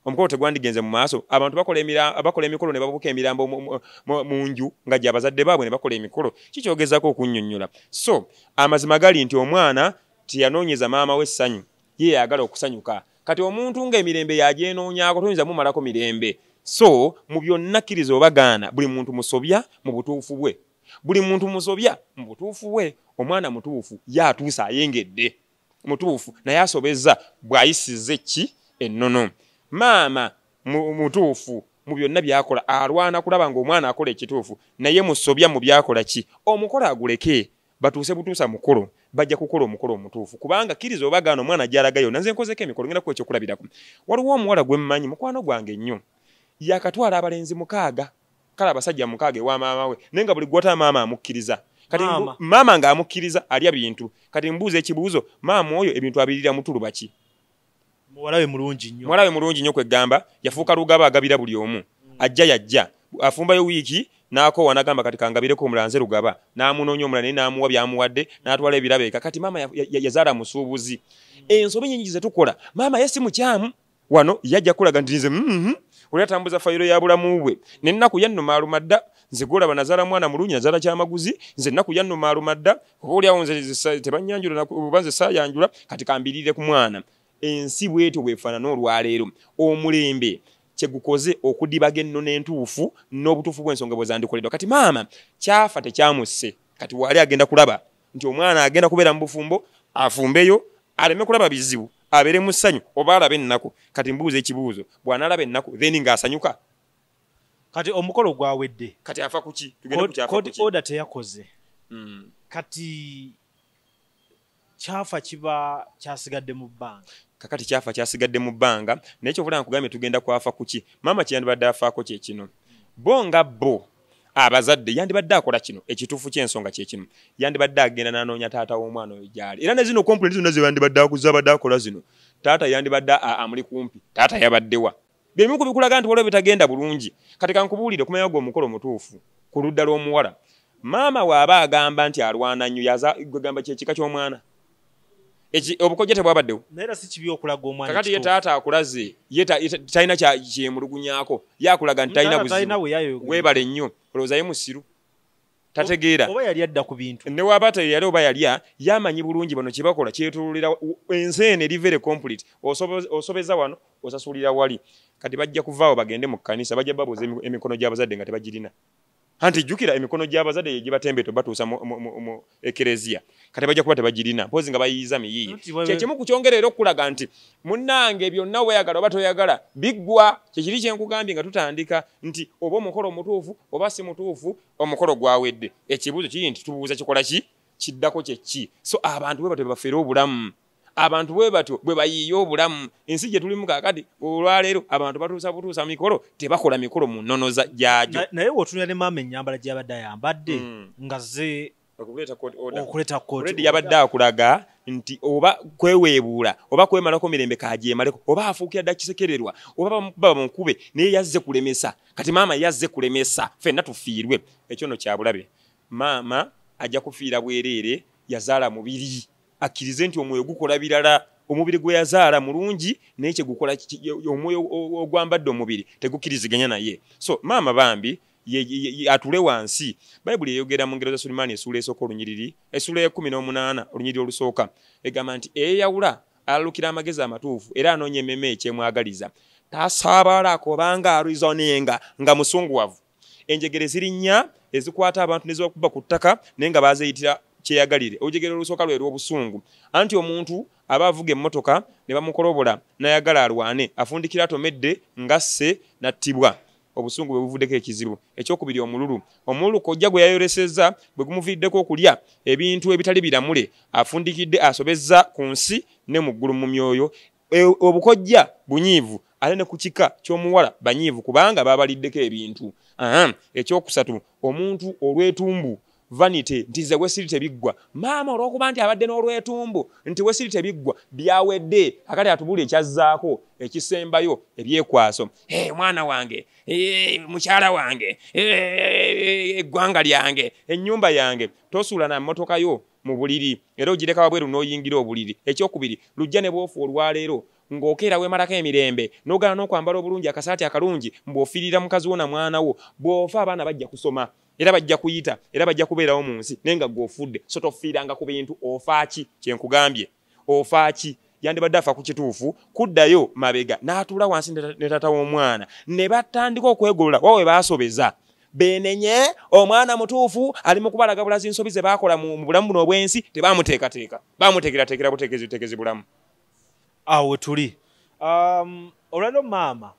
omukolo tegwandigenze mu maaso. Abantu bakola emikolo ne babuuka emirambo mu nju nga gye abazadde baabwe ne bakola emikolo. Kikyogezaako okunnyonnyola. So amazima gali nti omwana teyanoonyeza maama we essanyu, ye yayagala okusanyuka. Kati omuntu ng'emirembe yagyenoonyaako toyinza mumalako mirembe. So mu byonna kkiriza obagaana, buli muntu musobya mu butuufu bwe. Buli muntu musobya mu butuufu bwe. Omwana mutuufu ye atuuse ayengedde mutuufu, naye asobezza bw'ayisizza ki ennono. Maama mutuufu mu byonna by'akola, alwana kulaba ng'omwana akola ekituufu, naye musobya mu by'akola ki? Omukolo aguleke, batuuse butuusa mukolo, bajja kukola omukolo omutuufu. Kubanga kkiriza obagaana omwana gy'alaga yonna. Nze nkozeko emikolo, ngenda kuwa ekyokulabirako. Waliwo omuwala gwe mmanyi, mukwano gwange nnyo, yakatwala abalenzi 6, kale abasajja 6 ewa maama we, naye nga buli gw'ota maama amukkiriza. Kati maama ng'amukkiriza alya bintu. Kati mbuuza ekibuuzo, maama oyo ebintu abirira mutuluba ki? Muwala we mulungi nnyo. Muwala we mulungi nnyo kwegamba, yafuuka lugaba agabira buli omu. Ajja yajja, afumbayo wiiki n'akoowa n'agamba kati kangabireko omulala nze lugaba, n'amunoonya omulala naye n'amuwa by'amuwadde, n'atwala ebirabo eka. Kati maama yazaala musuubuzi. Ensobi nnyingi ze tukola, maama ye si mukyamu. Wano yajja kulaga nti nze oli atambuza fayiro ya bulamu bwe. N'ennaku yannuma aluma dda, nze gw'olaba nazaala mwana mulungi, nazaala kyamaguzi, nze ennaku yannuma aluma dda, oba oliawo nze tebannyanjula oba nze saayanjula, kati kambirire ku mwana. Ensi bw'etyo bw'efaanana olwaleero. Omulembe kyegukoze okudibaga ennono entuufu n'obutuufu bw'ensonga bwe zandikoleddwa. Kati maama kyafa tekyamusse. Kati waali agenda kulaba nti omwana agenda kubeera mu bufumbo, afumbeyo, aleme kulaba bizibu, abeere mu ssanyu oba alabe ennaku. Kati mbuuza ekibuuzo, bw'anaalaba ennaku then ng'asanyuka? Kati omukolo gwawedde. Kati afa ku ki? Tugende ku kyafa ku ki? Court order teyakoze. Kati kyafa kiba kyasigadde mu bbanga. Kakati kyafa kyasigadde mu bbanga, naye ky'obulanga nkugambye tugenda kwafa ku ki? Maama kye yandibadde afaako kye kino. Bo nga bo abazadde yandibadde akola kino, ekituufu ky'ensonga kye kino. Yandibadde agenda n'anoonya taata w'omwana oyo gy'ali. Era ne zino complaint zonna ze yandibadde akuza abadde akola zino, taata yandibadde amuli kumpi. Taata yabaddewa? Bye bimu ku bikulaga nti waliwo bitagenda bulungi. Kati kankubuulire okumanya gwe omukolo omutuufu ku ludda lw'omuwala. Maama waaba agamba nti alwana nnyo, gamba kyekika ky'omwana. Obukojja tebwabaddewo. Naye era si kibi okulaga omwana. Kakati ye taata akulaze, ye talina kyemulugunyaako, ye akulaga nti talina buzibu. Weebale nnyo, olowooza ye musiru. Tategeera. Oba yali adda ku bintu. Ne waba yali oba yalya, yamanyi bulungi bano kye bakola kyetululira ensi eno eri very complete. Osobeza wano, osasulira wali. Kati bajja kuvaawo bagende mu kkanisa, bajja babuuza emikono gy'abazadde nga tebagirina. Anti jjukira emikono gy'abazadde ye gibatembeeta batuusa mu ekereziya. Kati bajja kuba tebagirina, mpozi nga bayiyiza miyiiye. Kye kimu ku kyongera era okulaga nti munnange byonna weeyagala oba toyagala biggwa. Kye kiri kye nkugambye nga tutandika nti oba omukolo mutuufu oba si mutuufu, omukolo gwawedde. Ekibuuzo kiri nti tubuuza kikola ki? Kiddako kye ki? So abantu bwe batyo bafere obulamu. Abantu bwe batyo bwe bayiiya obulamu. Ensi gye tulimu kaakati olwaleero abantu batuusa butuusa mikolo, tebakola mikolo mu nnono gyagyo. Naye w'otunula ne maama ennyambala gy'abadde ayambadde nga ze okuleeta court order. Okuleeta court Already yabadde akulaga nti oba kweweebuula oba kwemalako mirembe kagyemaleko oba afuukira dda kisekererwa oba bamukuba bamukube, naye yazze kulemesa. Kati maama yazze kulemesa ffenna tufiirwe. Ekyo nno kya bulabe. Maama ajja kufiira bwereere, yazaala mubiri. Akkirize nti omwoyo gukola birala. Omubiri gwe yazaala mulungi, naye kye gukola omwoyo ogwambadde omubiri tegukkiriziganya naye. So maama bambi atule wansi. Bayibuli eyogera mu ngero za Sulemaani essuula esooka olunyiriri, essuula ya 18 olunyiriri olusooka, egamba nti eyawula alalukira amagezi amatuufu era anoonya emmeeme ekyemwagaliza. Tasaabala kubanga arizoninga nga musunguwavu. Enjegere ziri nnya ezikwata abantu ne zibakuba ku ttaka naye nga baaziyitira kyeyagalire. Olujegere olusooka lwe lw'obusungu. Anti omuntu aba avuga emmotoka ne bamukolobola n'ayagala alwane, afundikira atomedde ng'asse n'attibwa. Obusungu bwe buvuddeko ekizibu. Ekyokubiri omululu. Omululu kojja gwe yayolesezza bwe gumuviiriddeko okulya ebintu ebitali biramule, afundikidde asobezza ku nsi ne mu ggulu mu myoyo. Obukojja bunyiivu ate ne ku kika ky'omuwala banyiivu kubanga babaliddeko ebintu. Ekyokusatu omuntu olw'etumbu, vanity, nti ze wesiri tebiggwa. Maama olw'okuba nti abadde n'olwetumbu nti wesiri tebiggwa byawedde, akati atubuulire ekyazzaako ekisembayo ebyekwaso. Mwana wange, mukyala wange, eggwanga lyange, ennyumba yange. Tosuula na mmotoka yo mu buliri era ogireka wabweru n'oyingira obuliri. Ekyokubiri, lujja ne bw'ofa olwaleero ng'okeera weemalako emirembe n'ogaana n'okwambala obulungi akasaati akalungi mbw'ofiirira mukazi wo na mwana wo, bw'ofa abaana bajja kusoma era bajja kuyita era bajja kubeerawo mu nsi naye nga ggwe ofudde. So tofiiranga ku bintu. Ofa ki? Kye nkugambye, ofa ki? Yandibadde afa ku kituufu kuddayo mabega n'atuula wansi ne taata w'omwana ne batandika okwegolola wa we baasobeza. Beenenye omwana mutuufu ali mu kubalaga bulazi nsobi ze baakola mu bulamu buno obw'ensi, tebamuteekateeka, bamuteekerateekera buteekezi bulamu. Awo tuli. Olwaleero maama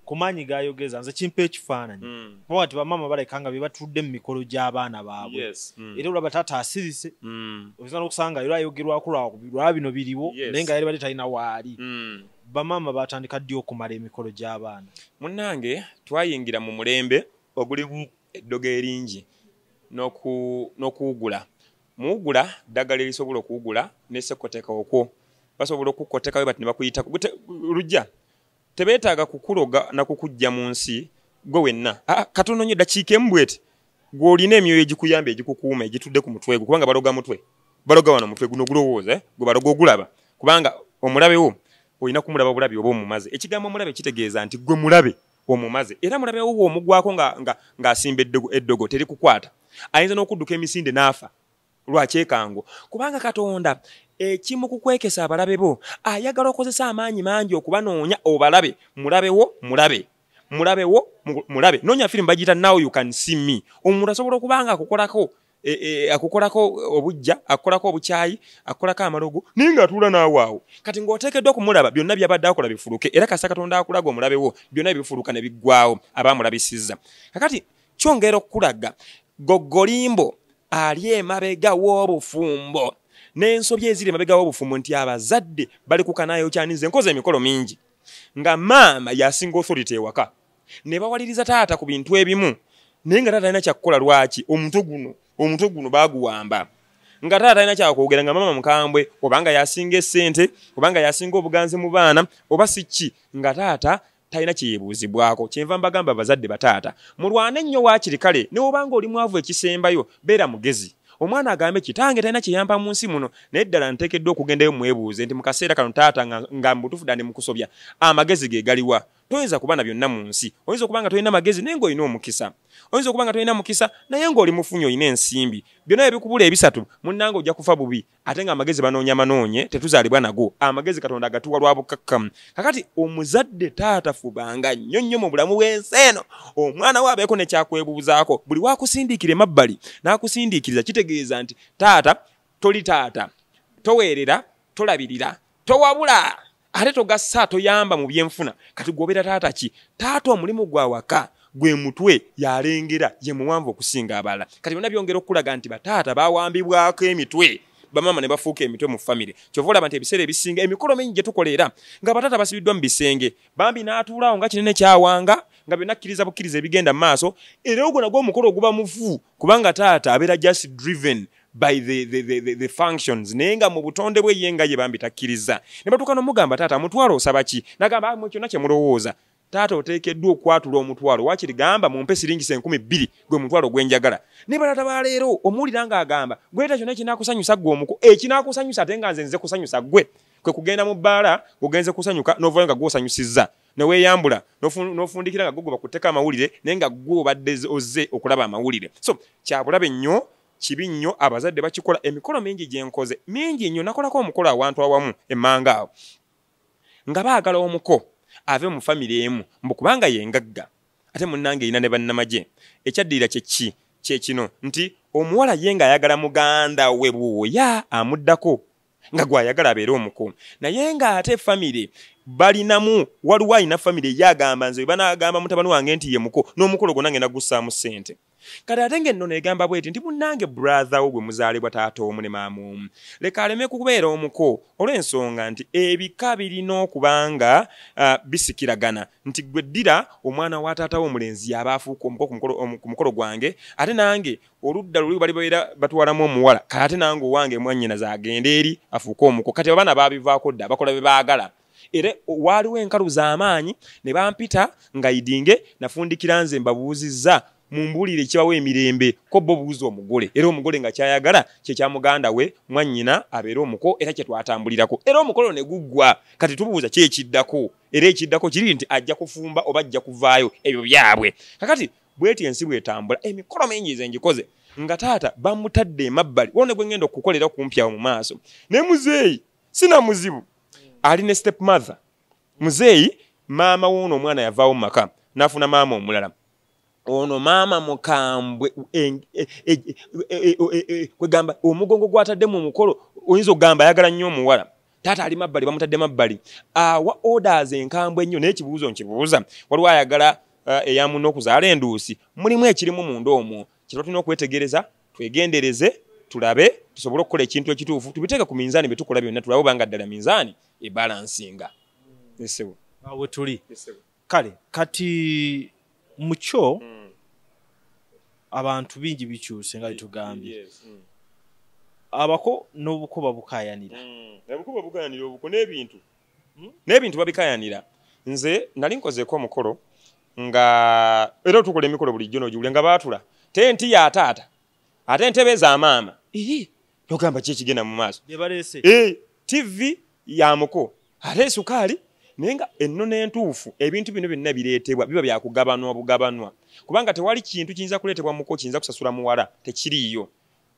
ku maanyi g'ayogeza nze kimpa ekifaananyi. Kuba kati bamaama baleka nga be batudde mu mikolo gy'abaana baabwe. Era olaba taata asirise, oyinza n'okusanga era ayogerwako lwa bino biriwo, naye nga yali badde talina waali. Bamaama batandika ddi okumala emikolo gy'abaana? Munnange twayingira mu mulembe ogulimu eddogo eringi n'okuwugula. Muwugula ddagala erisobola okuwugula ne sekoteka okwo. Basobola okukoteka bwe bati ne bakuyita lujja. Tebeetaaga kukuloga na kukujja mu nsi gwe wenna. Katono nnyo ddakiika emu bw'eti gw'olina emyoyo egikuyamba egikukuuma egitudde ku mutwe gwo, kubanga baloga mutwe. Baloga wano mutwe guno gulowooza, gwe baloga ogulaba, kubanga omulabe wo olina kumulaba bulabi oba omumaze. Ekigambo omulabe kitegeeza nti gwe mulabe omumaze, era mulabe wo bw'omugwako ng'asimba eddogo terikukwata. Ayinza n'okudduka emisinde n'afa lwakyekango, kubanga Katonda ekimu kukwekesa abalabe bo ayagala okozesa amaanyi mangi okubanoonya obalabe. Mulabewo mulabe, mulabewo mulabe. Noonya firimu bagiyita Now You Can See Me. Omuntu asobola okuba nga akukolako obujja, akukolako obukyayi, akukolako amalogo, naye ng'atuula naawe awo. Kati ng'oteekeddwa okumulaba byonna by'abadde akola bifuluke, era kasita Katonda akulaga omulabe wo byonna bifuluka ne biggwaawo aba amulabisizza. Kakati kyongera okukulaga goggolimbo ali emabega w'obufumbo n'ensobi eziri emabega w'obufumbo nti abazadde bali ku kanaayo kyanize. Nkoze emikolo mingi nga maama yasinga authority ewaka ne bawaliriza taata ku bintu ebimu, naye nga taata talina kyakukola. Lwaki? Omutwe guno baaguwamba. Nga taata talina kyakwogera, nga maama mukambwe, obanga yasinga essente, obanga yasinga obuganzi mu baana, oba si ki, nga taata Talina kyeyebuuzibwako. Kyenva mbagamba abazadde, bataata, mulwane nnyo waakiri kale, ne wobanga oli mwavu ekisembayo, beera mugezi. Omwana agambe, "Kitange talina kyeyampa mu nsi muno, naye ddala nteekeddwa okugendayo mwebuuze nti mu kaseera kano taata nga mbutuufu ddala ne mukusobya, amagezi ge galiwa?" Toyinza kuba na byonna mu nsi. Oyinza okuba nga tolina magezi naye ng'olina omukisa, oyinza okuba nga tolina mukisa naye ng'oli mufunyi, olina ensimbi. Byonna ebikubula ebisatu, munnange, ojja kufa bubi. Ate ng'amagezi banoonya manoonye, tetuzaalibwa nago. Amagezi Katonda agatuwa lwa bukkakkamu. Kakati omuzadde taata, fubanga nnyo nnyo mu bulamu bw'ensi eno omwana we abeeko nekyakwebuuzaako. Buli wakusindiikira emabbali n'akusindiikiriza, kitegeeza nti taata toli taata, toweerera, tolabirira, towabula, ate togassa, toyamba mu byenfuna. Kati gwobeera taata ki? Taata omulimu gwa waka, gwe mutwe, yalengera, ye muwanvu okusinga abalala. Kati byonna byongera okulaga nti bataata bawambibwako emitwe, bamaama ne bafuuka emitwe mu famire. Kyova olaba nti ebiseera ebisinga emikolo mingi gye tukola era nga bataata basibiddwa mu bisenge, bambi n'atuulaawo nga kinene kyawanga, nga byonna akkiriza bukkiriza ebigenda mu maaso. Era ogwo nagwo omukolo oguba mufu, kubanga taata abeera just driven by the functions, naye nga mu butonde bwe ye nga ye bambi takkiriza. Ne batuuka n'omugamba, "Taata, mutwalo osaba ki?" Nagamba, "Ah, kyonna kye mulowooza." Taata oteekeddwa okwatula omutwalo, wakiri gamba, "Mumpe siringisa 2000, gwe mutwalo gwenjagala." Naye bataata ba leero omuwulira ng'agamba, "Gweta kyonna ekinaakusanyusa ggwe omuko, ekinaakusanyusa." Ate nga nze nze kusanyusa ggwe kwe kugenda mu bbaala, ogenze kusanyuka, n'ovayo nga gw'osanyusizza, neweeyambula, n'ofundikira nga gwe gwe bakutteko amawulire, naye nga gwe obadde ozze okulaba amawulire. So kyabulabe nnyo, kibi nnyo, abazadde bakikola. Emikolo mingi gye nkoze, mingi nnyo. Nakolako omukolo awantu awamu emmanga awo nga baagala omuko ave mu famire emu, mbu kubanga ye ngagga, ate munnange erina ne bannamagye. Ekyaddirira kyeki? Kyekino nti omuwala ye ng'ayagala muganda we bwoya amuddako nga gwayagala abeere omuko, naye ng'ate famire balinamu, waliwo alina famire ye agamba, "Nze bwe banaagamba mutabani wange nti ye muko, n'omukolo gwonna ngenda gussaamu ssente." Kati ate ng'ennono egamba bweti nti, "Munnange, brother wo gwe muzaalibwa taata omu ne maama omu, leka aleme kubeera omuko, olw'ensonga nti ebika birina okuba nga bisikiragana, nti gwe ddira omwana wa taata wo omulenzi yaba afuuka omuko ku mukolo gwange, ate nange oludda luli bali babeera batwalamu omuwala, kale ate nange owange mwannyinaze agende eri afuuke omuko." Kati abaana baabivaako dda, bakola bye baagala. Era waaliwo enkalu z'amaanyi ne bampita nga idinge nafundikira, nze mbabuuzizza, mumbuulire ekibawo emirembe, ko bo buuza omugole, era omugole nga kyayagala kyekya muganda we mwannyina abeere omuko, era kye twatambulirako, era omukolo ne guggwa. Kati tubuuza ki ekiddako? Era ekiddako kiri nti ajja kufumba oba ajja kuvaayo, ebyo byabwe. Kakati bweti ensi bwetambula. Emikolo mingi ze ngikoze nga taata bamutadde emabbali. Wona gwe ngenda okukolera kumpi awo mu maaso, naye muzeeyi sina muzibu, ali ne step mother. Muzeeyi maama woono omwana yavaawo mu maka n'afuna maama omulala. Ono maama mukambwe, kwegamba omugongo gwatadde mu mukolo oyinza okugamba ayagala nnyo omuwala. Taata ali mabbali, bamutadde mabbali, awa orders enkambwe ennyo. Naye ekibuuzo nkibuuza, waliwo ayagala eya munne okuzaala enduusi? Mulimu ekirimu munda omwo kyetwa tulina okwetegereza, twegendereze, tulabe tusobole okukola ekintu ekituufu, tubiteeke ku minzaani bye tukola byonna, tulabe obanga ddala minzaani ebalansinga. Esebo. Awo tuli. Kale kati mukyo abantu bingi bikyuse nga bitugambye, abako n'obuko babukayanira. Obuko bukayanira, obuko n'ebintu, n'ebintu babikayanira. Nze nali nkozeeko omukolo nga era tukola emikolo bulijjo, n'ogiwulira nga baatula tenti ya taata, ate entebe za maama. Ii, nogamba ki ekigenda mu maaso? Bye baleese. TV ya muko, ate esukaali. Naye nga ennono entuufu, ebintu bino byonna bireetebwa biba byakugabanwa bugabanwa, kubanga tewali kintu kiyinza kuleetebwa muko kiyinza kusasula muwala, tekiriiyo.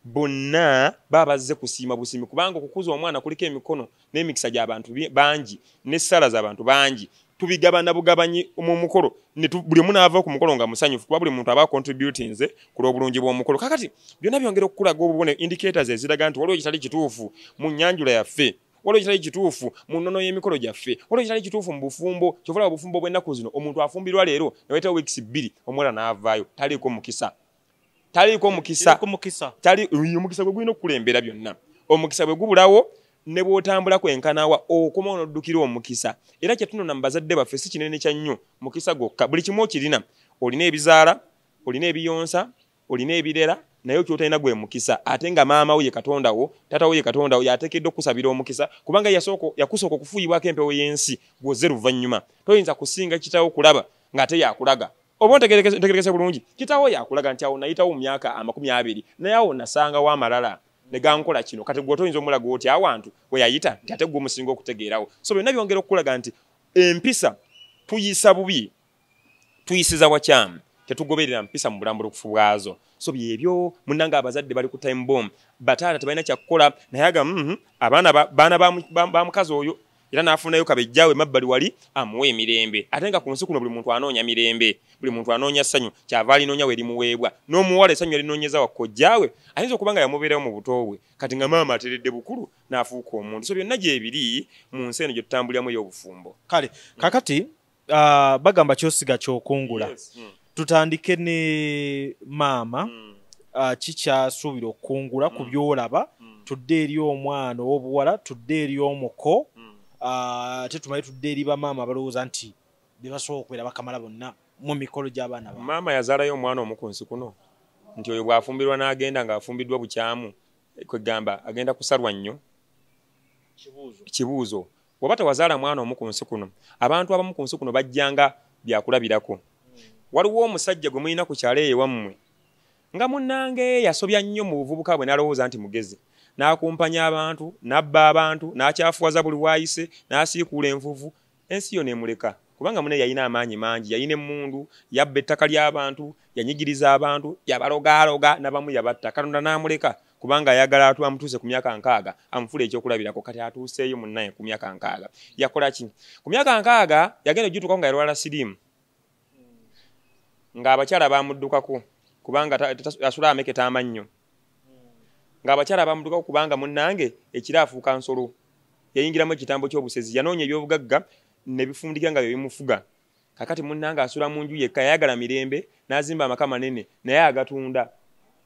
Bonna baba bazze kusiima busiimi, kubanga okukuza omwana kuliko emikono n'emikisa gy'abantu bangi n'essaala z'abantu bangi. Tubigabana bugabanyi mu mukolo, buli omu n'ava ku mukolo nga musanyufu, kuba buli muntu aba contributinze ku lw'obulungi bw'omukolo. Kakati byonna byongera okukulaga obubone, indicators eziraga nti waliwo ekitali kituufu mu nnyanjula yaffe, waliwo ekitali kituufu mu nnono y'emikolo gyaffe, waliwo ekitali kituufu mu bufumbo. Kyova olaba obufumbo bw'ennaku zino, omuntu afumbirwa leero ne wayitawo weeks 2 omuwala n'avaayo. Taliiko mukisa, taliiko mukisa. Ku mukisa. Tali omukisa gwe gulina okukulembera byonna. Omukisa bwe gubulawo, ne bw'otambula kwenkanawa, okoma onoddukira omukisa. Era kyetunona mu bazadde baffe si kinene kya nnyo, mukisa gwokka. Buli kimu okirina, olina ebizaala, olina ebiyonsa, olina ebirera. Naye okyotalina gwe mukisa, ate nga maama wo ye Katonda wo, taata wo ye Katonda wo, yateekeddwa okusabira omukisa, kubanga yakusooka okufuuyibwako empewo y'ensi gw'ozze luvannyuma. Toyinza kusinga kitaawo kulaba ng'ate yakulaga. Oba ntegerekese bulungi, kitaawo yakulaga nti awo nayitawo mu myaka 20, naye awo nasangawo amalala ne gankola kino. Kati gwe toyinza omulaga oti awantu we yayita nti ate gwe omusinga okutegeerawo. So byonna byongera okukulaga nti empisa tuyisa bubi, tuyisiza wakyamu, tetugoberera mpisa mu bulambulukufu bwazo. So byebyo munnange, abazadde bali ku time bomb, bataata tebalina kyakukola, naye aga abaana baana ba mukazi oyo, era n'afunayo kabejjaawe emabbali wali amuwa emirembe. Ate nga ku nsi kuno buli muntu anoonya mirembe, buli muntu anoonya ssanyu, kyava alinoonya we limuweebwa. N'omuwala essanyu yalinoonyeza wa kojjaawe, ayinza okuba nga yamubeerawo mu buto bwe, kati nga maama ateredde bukulu n'afuuka omuntu. So byonna gyebiri mu nsi eno gye tutambuliramu ey'obufumbo. Kale kakati bagamba kyosiga kyokungula. Tutandike ne maama, kikyasuubira okukungula ku byolaba, tudde eri omwana ow'obuwala, tudde eri omuko, ate tumale tudde eri bamaama abalowooza nti bebasobola okubeera bakamala bonna mu mikolo gy'abaana baabwe. Maama yazaalayo omwana omu ku nsi kuno, nti oyo bw'afumbirwa n'agenda ng'afumbiddwa bukyamu, kwegamba agenda kusalwa nnyo. Kibuuzo. Bw'oba tewazaala mwana omu ku nsi kuno, abantu abamu ku nsi kuno bajjanga byakulabirako. Waliwo omusajja gwe mulina ku kyalo eyo wammwe, nga munnange yasobya nnyo mu buvubuka bwe n'alowooza nti mugezi, n'akumpanya abantu, n'abba abantu, n'akyafuwaza buli waayise, n'asiikuula envuvu, ensi yo n'emuleka. Kubanga munne yalina amaanyi mangi, yalina emmundu, yabba ettaka ly'abantu, yanyigiriza abantu, yabalogaaloga, n'abamu yabatta. Katonda n'amuleka kubanga ayagala amutuuse ku myaka 60, amufuule ekyokulabirako. Kati atuuseeyo munnaye ku myaka 60. Yakola ki? Ku myaka 60 yagenda okugituukako nga yalwala siriimu, ng'abakyala bamuddukako kubanga asula ameketa amannyo, ng'abakyala bamuddukako kubanga munnange ekiro afuuka nsolo, yayingiramu ekitambo ky'obusezi, yanoonya ebyobugagga ne bifundikira nga bye bimufuga. Kakati munnange asula mu nju yekka, yayagala mirembe, n'azimba amaka manene naye agatunda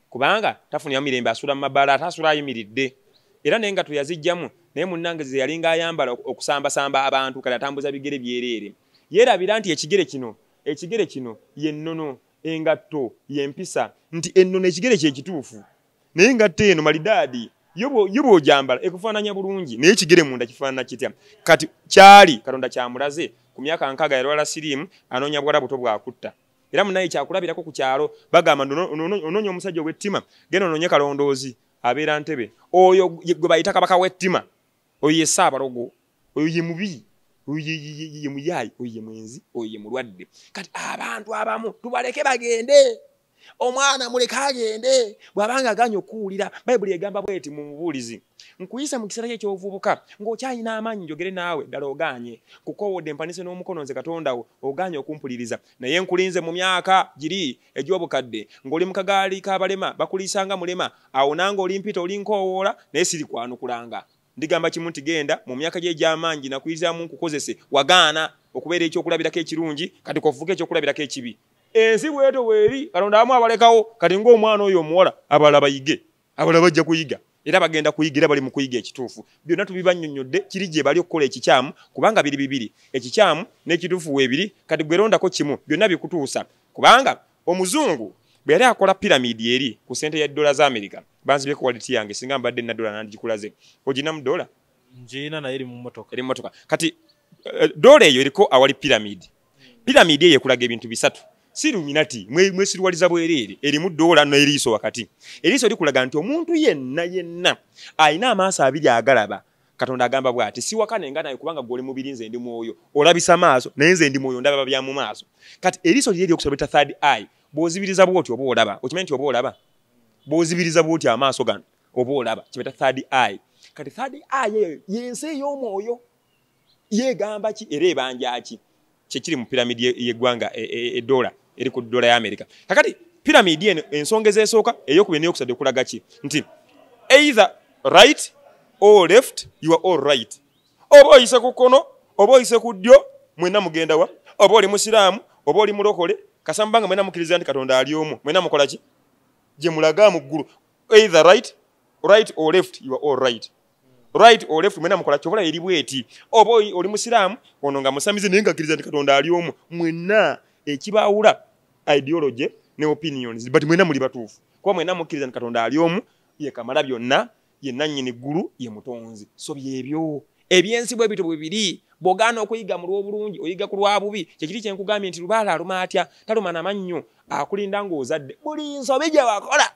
kubanga tafunira mirembe, asula mu mabaala, ate asula ayimiridde. Era naye nga tuyazijjamu, naye munnange ze yalinga ayambala okusambasamba abantu, kati atambuza bigere byereere. Yeerabira nti ekigere kino ye nnono, engatto y'empisa, nti ennono ekigere kye kituufu, naye engatto eno malidaadi yo bw'ogyambala ekufaananya bulungi, naye ekigere munda kifaanana kitya? Kati kyali Katonda kyamulaze ku myaka 60 yalwala siriimu, anoonya buwala buto bwakutta. Era munnaye kyakulabirako ku kyalo, bagamba onoonya omusajja ow'ettima, genda onoonye Kalondoozi abeera Ntebe, oyo gwe bayita kabaka w'ettima, oyo ye Ssaabalogo, oyo ye mubi, oyo ye muyaayi, oyo ye mwenzi, oyo ye mulwadde. Kati abantu abamu tubaleke bagende, omwana muleke agende, bw'abanga aganye okuwulira. Bayibuli egamba bw'eti mu Mubuulizi, nkuyise mu kiseera ky'ekyobuvubuka ng'okyalina amaanyi njogere naawe, ddala ogaanye, nkukoowodde mpanise n'omukono nze Katonda wo, ogaanye okumpuliriza. Naye nkulinze mu myaka giri egy'obukadde, ng'oli mu kagaali k'abalema, bakuliisanga mulema, awo nange olimpita olinkoowoola, naye sirikwanukulanga. Ndigamba kimu nti genda mu myaka gye egy'amaanyi nakuyizaamu nkukozese, wagaana okubeera ekyokulabirako ekirungi, kati kofuuka ekyokulabirako ekibi. Ensi bw'etyo bw'eri, Katonda abamu abalekawo, kati ng'omwana oyo omuwala abalala bayige, abalala bajja kuyiga, era bagenda kuyiga, era bali mu kuyiga ekituufu. Byonna tubibannyonnyodde, kiri gye bali okukola ekikyamu, kubanga biri bibiri, ekikyamu n'ekituufu weebiri, kati gwe londako kimu, byonna bikutuusa. Kubanga omuzungu bwe yali akola piramidi eri ku ssente ya dola za Amerika, banzibyeko wallet yange, singa mbadde nina dola nandikulaze. Oginamu dola? Ngirina naye eri mu mmotoka. Eri mu mmotoka. Kati dola eyo eriko awali piramidi. Piramidi eyo ekulaga ebintu bisatu. Si Illuminati, mwesiruwaliza bwereere, erimu dola n'eriiso wakati. Eriiso likulaga nti omuntu yenna yenna alina amaaso abiri agalaba. Katonda agamba bw'ati, siwakane nga naye kubanga ggwe oli mubiri nze ndi mwoyo. Olabisa maaso, naye nze ndi mwoyo, ndaba bya mu maaso. Kati eriiso liri ery'okusatu bayita third eye. Bw'ozibiriza bw'oti oba olaba. Okimanyi nti oba olaba? Bw'ozibiriza bw'oti amaaso gano oba olaba, kye bayita third eye. Kati third eye eyo y'ensi ey'omwoyo. Yeegamba ki era ebanja ki? Kye kiri mu piramidi y'eggwanga edola eri ku dola ya Amerika. Kakati piramidi eno ensonga ez'esooka ey'okubiri n'eyokusatu ekulaga ki? Nti either right or left, you are all right. Oba oyise ku kkono, oba oyise ku ddyo, mwenna mugenda wa? Oba oli musiraamu, oba oli mulokole, kasamba nga mwenna mukkiriza nti Katonda ali omu, mwenna mukola ki? Gye mulaga mu ggulu. Either right or left, you are all right. Right or left, mwenna mukola ki? Oba eri bweti. Oba oli musiraamu, ono nga musamize naye ng'akkiriza nti Katonda ali omu, mwenna ekibaawula ideology ne opinions, but mwenna muli batuufu. Kuba mwenna mukkiriza nti Katonda ali omu, ye kamala byonna, ye nannyini ggulu, ye mutonzi. So byebyo ebyensi bwe bityo bwe biri. Bw'ogaana okuyiga mu lw'obulungi, oyiga ku lwa bubi. Kyekiri kye nkugambye nti lubaale aluma atya? Taluma na mannyo, akulinda ng'ozadde. Buli nsobi gye wakola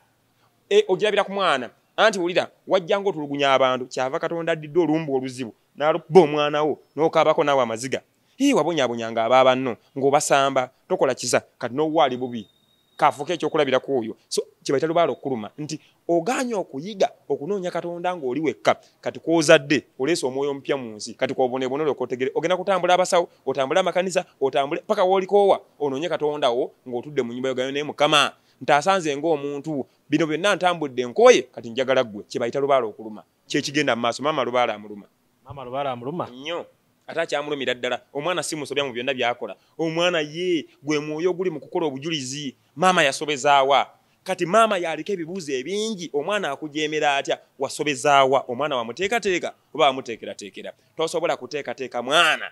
ogirabira ku mwana. Anti wulira, wajja ng'otulugunya abantu, kyava Katonda addidde olumbu oluzibu n'alukuba omwana wo n'okaabako naawe amaziga. Hii, wabonyaabonyanga abaabanno ng'obasamba, tokola kisa, kati n'owuwo ali bubi, kafuuke ekyokulabirako oyo. So kye bayita lubaale okuluma, nti ogaanye okuyiga okunoonya Katonda ng'oli wekka, kati kw'ozadde oleese omwoyo omupya mu nsi, kati kw'oboneebone olyoke otegere. Ogenda kutambula abasawo, otambule amakanisa, otambule paka w'olikoowa, onoonye Katonda wo ng'otudde mu nnyumba yo, ogambe naye Mukama ntaasanze ng'omuntu, bino byonna ntambudde nkooye, kati njagala ggwe. Kye bayita lubaale okuluma, kyekigenda mu maaso. Maama lubaale amuluma. Maama lubaale amuluma nnyo, ate akyamulumira ddala. Omwana si musobya mu byonna by'akola. Omwana ye gwe mwoyo oguli mu kukola obujulizi. Maama yasobezaawa? Kati maama yaliko ebibuuzo ebingi. Omwana akujeemera atya? Wasobezaawa? Omwana wamuteekateeka oba wamuteekerateekera? Tosobola kuteekateeka mwana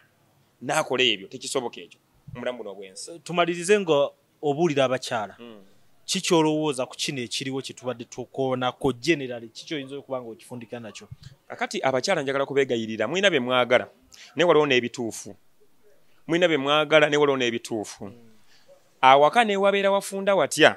n'akola ebyo, tekisoboka ekyo mu bulamu buno obw'ensi. Tumalirize nga obuulira abakyala, kikyolowooza ku kino ekiriwo kye tubadde tukoonako generally, kiki oyinza okuba nga okifundika nakyo? Kakati abakyala njagala kubeegayirira, mulina bye mwagala naye waliwo n'ebituufu. Mulina bye mwagala naye waliwo n'ebituufu. Awaka ne wabeera wafunda watya,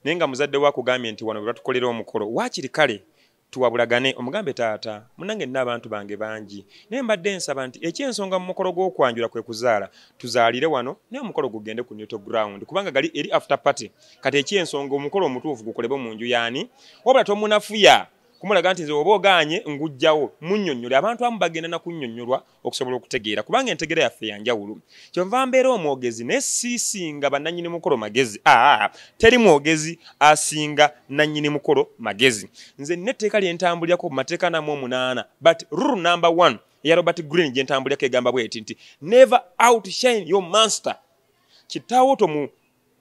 naye nga muzadde we akugambye nti wano bwe batukolera omukolo, waakiri kale tuwabulagane, omugambe taata munnange nina abantu bange bangi, naye mbadde nsaba nti ekyensonga mu mukolo gw'okwanjula kwe kuzaala, tuzaalire wano naye omukolo gugende ku neutral ground, kubanga gali eri after party. Kati ekyensonga omukolo omutuufu gukolebwe mu nju yaani. Wabula tomunafuya kumulaga nti nze oba ogaanye ngujjawo, munnyonnyole. Abantu abamu bagenda na kunnyonnyolwa okusobola okutegeera, kubanga entegeera yaffe ya njawulo. Kyonva mbeera omwogezi naye siisinga bannannyini mukolo magezi. Teri mwogezi asinga nannyini mukolo magezi. Nze nina etteeka lye ntambulirako mu mateeka 48, but rule number 1 eya Robert Greene gye ntambulirako egamba bw'eti nti never outshine your master. Kitaawo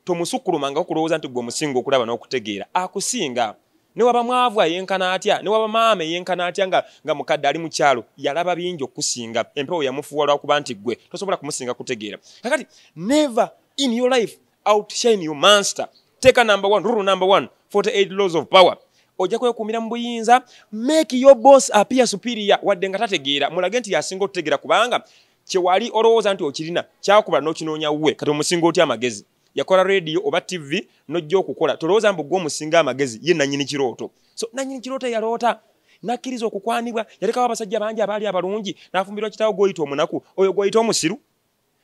tomusukkulumangako kulowooza nti gwe omusinga okulaba n'okutegeera. Akusinga. Ne waba mwavu ayenkana atya, ne waba maama eyenkana atya nga mukadde ali mu kyalo, yalaba bingi okusinga. Empewo yamufuuwa lwakuba nti ggwe tosobola kumusinga kutegeera. Kakati never in your life outshine your master. Teeka number 1, rule number 1, 48 laws of power. Ojja kwekuumira mu buyinza. Make your boss appear superior, wadde nga tategeera, mulage nti yasinga okutegeera, kubanga kyewali olowooza nti okirina kyakubala n'okinoonya wuwe. Kati omusinga otya amagezi? Yakola radio oba TV n'ojja okukola, tolowooza mbu gwe omusinga amagezi, ye nannyini kirooto. So nannyini kirooto yaloota n'akkiriza okukwanibwa, yalekawo abasajja bangi abaali abalungi, n'afumbirwa kitaawo gw'oyita omunaku, oyo gw'oyita omusiru,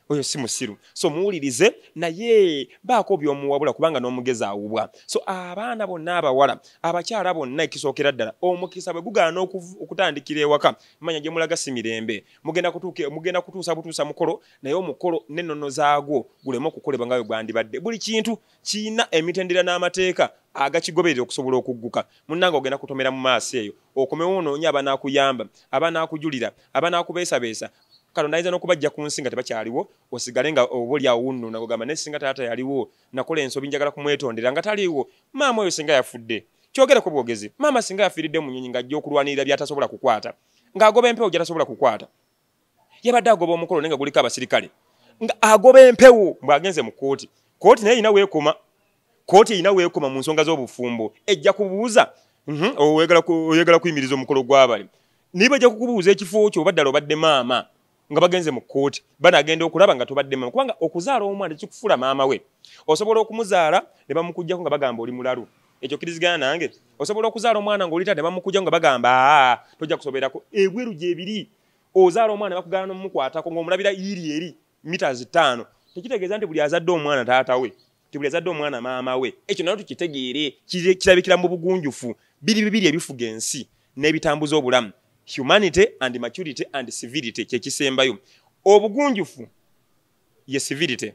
oyo si musiru. So muwulirize naye baako by'omuwabula, kubanga n'omugezi awubwa. So abaana bonna abawala, abakyala bonna, ekisookera ddala omukisa bwe gugaana okutandikira ewaka, manya gye mulaga si mirembe. Mugenda kutuusa butuusa mukolo, naye omukolo n'ennono zaagwo guleme okukolebwa nga bwe gwandibadde. Buli kintu kirina emitendera n'amateeka agakigoberera okusobola okugguka. Munnange ogenda kutomera mu maaso eyo, okomewo onoonye abanaakuyamba, abanaakujulira, abanaakubeesabeesa. Katonda ayinza n'okubajja ku nsi nga tebakyaliwo, osigale nga oba oli awo wunnuuna ng'ogamba naye singa taata yaliwo, nakola ensobi njagala kumwetondera nga taliiwo. Maama oyo singa yafudde, kyogereko bwogezi, maama singa yafiiridde mu nnyonyi ng'ajja okulwanirira by'atasobola kukwata, ng'agoba empewo gy'atasobola kukwata. Yabadde agoba omukolo naye nga guliko abasirikale, nga agoba empewo bw'agenze mu kkooti. Kkooti naye erina weekoma, kkooti erina weekoma mu nsonga z'obufumbo, ejja kubuuza oyagala kuyimiriza omukolo gw'abali, naye bajja kukubuuza ekifo kyo oba ddala obadde maama. Nga bagenze mu kkooti banagenda okulaba nga tobadde maama, kubanga okuzaala omwana tekikufuula maama we. Osobola okumuzaala ne bamukuggyako nga bagamba oli mulalu, ekyo kkirizigana nange. Osobola okuzaala omwana ng'oli taata ne bamukuggyako nga bagamba aa tojja kusoberako. Ebweru gyebiri, ozaala omwana bakugaana n'omukwatako ng'omulabira yiri eri mita 5. Tekitegeeza nti buli azadde omwana taata we, nti buli azadde omwana maama we. Ekyo nakyo tukitegeere, kirabikira mu bugunjufu. Biri bibiri ebifuga ensi n'ebitambuza obulamu, humanity and maturity and civility, kyekisembayo. Obugunjufu ye civility,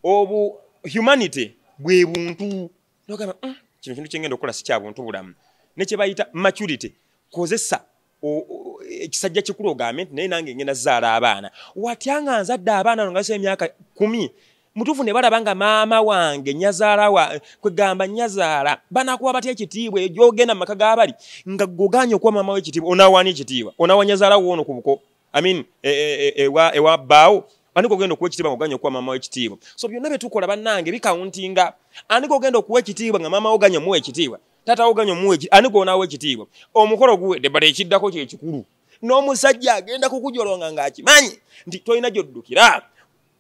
obu humanity bwe buntu. Nogamba kino kintu kyengenda okukola si kya buntu bulamu. Ne kye bayita maturity, kozesa ekisajja kikulu ogambe nti naye nange ngenda zaala abaana. Watya nga nzadde abaana nga nsa emyaka 10 mutuufu ne balaba nga maama wange nyazaala wa kwegamba nyazaala, banakuwa batya ekitiibwa gy'ogenda mu maka g'abali nga goganye okuwa maama we ekitiibwa? Onaawaani ekitiibwa? Onaawa nyazaala wo ono ku buko, I mean, ewa bbaawo Ani gogenda okuwa ekitiibwa ng'oganye okuwa maama wo ekitiibwa? So byonna bye tukola bannange bikawuntinga. Ani gogenda okuwa ekitiibwa nga maama wo ganye omuwa ekitiibwa, taata wo ganye omuwa ekitiibwa, ani gw'onaawa ekitiibwa? Omukolo guwedde, bala ekiddako kye kikulu. N'omusajja agenda kukujolonga ng'akimanyi nti tolina gy'oddukira,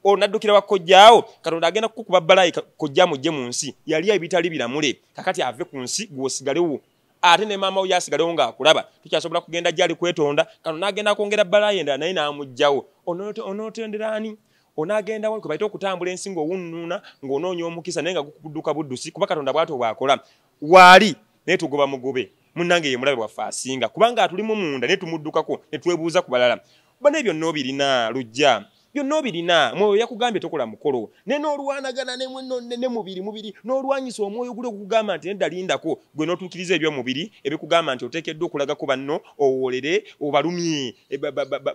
onaddukira wa kojjaawo. Katonda agenda kukukuba balayi kojja mujje mu nsi yali ebitali biramule, kakati ave ku nsi gw'osigalewo, ate ne maama wo yasigalewo ng'akulaba, tukyasobola kugenda gy'ali kwetonda. Kano n'agenda kwongera balayi endala naye n'amuggyawo. Onootondera ani? Onaagenda wali kwe bayita okutambula ensi ng'owunnuuna ng'onoonya omukisa, naye nga gukudduka buddusi, kuba Katonda bw'atyo bw'akola. Waali naye tugoba mugobe, munnange ye mulabe waffe asinga, kubanga atulimu munda naye tumuddukako ne twebuuza ku balala. Bana byonna obirina lujja, byonna obirina. Mwoyo yakugambye tokola mukolo, ne n'olwanagana ne mubiri n'olwanyisa omwoyo guli ogukugamba nti nedda lindako, gwe n'otuukiriza ebyomubiri ebikugamba nti oteekeddwa okulagako banno, owolere, obalumye,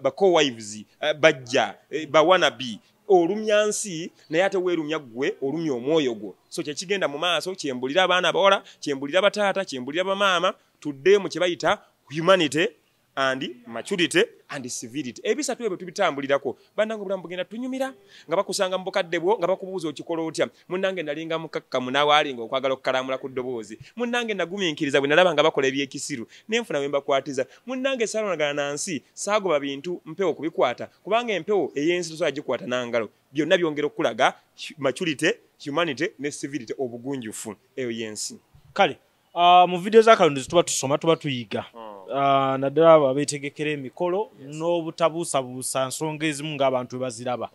ba co-wives bajja, bawanabi, olumya nsi naye ate weerumya ggwe, olumya omwoyo gwo. So kyekigenda mu maaso, kyembulira abaana abawala, kyembulira bataata, kyembulira bamaama, tudde mu kye bayita humanity and maturity and civility. Ebisatu ebyo tubitambulirako bannange, obulamu bugenda tunyumira. Nga bakusanga mu bukadde bwo nga bakubuuza okikola otya. Munnange nalinga mukakkamu naawe alinga okwagala okukalamula ku ddoboozi. Munnange nagumiikiriza bwe nalaba nga bakola ebyekisiru, nenfuna we mbakwatiza. Munnange saalwanagana na nsi, saagoba bintu mpewo kubikwata, kubanga empewo ey'ensi tosobola gikwata nangalo. Byonna byongera okulaga maturity, humanity ne civility, obugunjufu. Eyo y'ensi. Kale mu vidiyo za Kalondozi tuba tusoma, tuba tuyiga, naddala abo abeetegekera emikolo n'obutabuusabuusa nsonga ezimu ng'abantu bwe baziraba.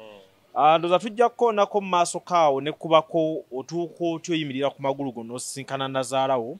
Ndowooza tujja kukoonako mu maaso kaawo ne kubako otuuka otya oyimirira ku magulu go n'osisinkana nazaalawo,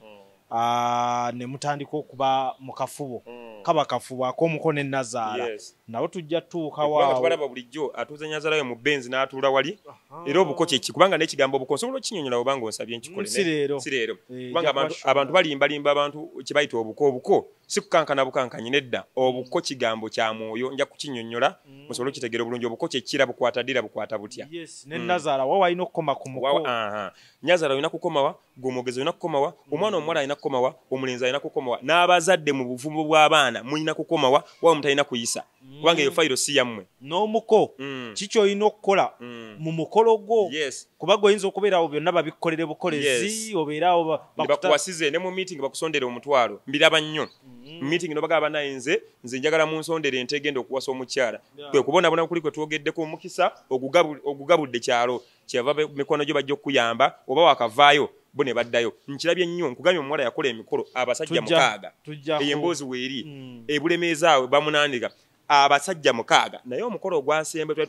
ne mutandika okuba mu kafubo, kaba kafubo ak'omukono enazaala. Nabo tujja tutuukawo Kubanga awo. tubalaba bulijjo atuuza nyazaalawe mu Benz n'atuula wali. Era obuko kyeki? Kubanga n'ekigambo obuko nsobola okinyonyola obanga onsabye nkikole. Si leero. Si leero. Eh, Kubanga ejja abantu, kuba abantu balimbalimba abantu kye bayita obuko. Obuko si kukankana bukankanyi, nedda. Obuko kigambo kya mwoyo, nja kukinyonyola musobole okitegeera obulungi. Obuko kyekira, bukwata ddira, bukwata butya? Yes, ne nazaala wa walina okukoma ku muko. Aha. Nyazaala olina kukomawa, gwe omwogezi olina kukomawa, omwana omuwala alina kukomawa, omulenzi alina kukomawa, n'abazadde mu bufumbo bw'abaana mulina kukomawa, wawe mutalina kuyisa, kubanga eyo fayiro si yammwe. N'omuko kiki olina okukola mu mukolo gwo? Kuba gwe oyinza okubeerawo byonna babikkolere bukolezi, obeerawo Ne bakuwasize ne mu meeting bakusondera omutwalo. Mbiraba nnyo mu meeting nobagamba, banaye nze njagala munsondere ente egenda okuwasa omukyala. Kwe kubonabona kuli kwe twogeddeko, omukisa ogugabudde kyalo kyava mikono gyo bajja okukuyamba, oba wakavaayo bo ne baddayo. Nkirabye nnyo, nkugambye omuwala yakola emikolo abasajja 6. Eyo emboozi weeri ebulemeezi awo bamunaanika abasajja 6, naye omukolo ogwasembe twali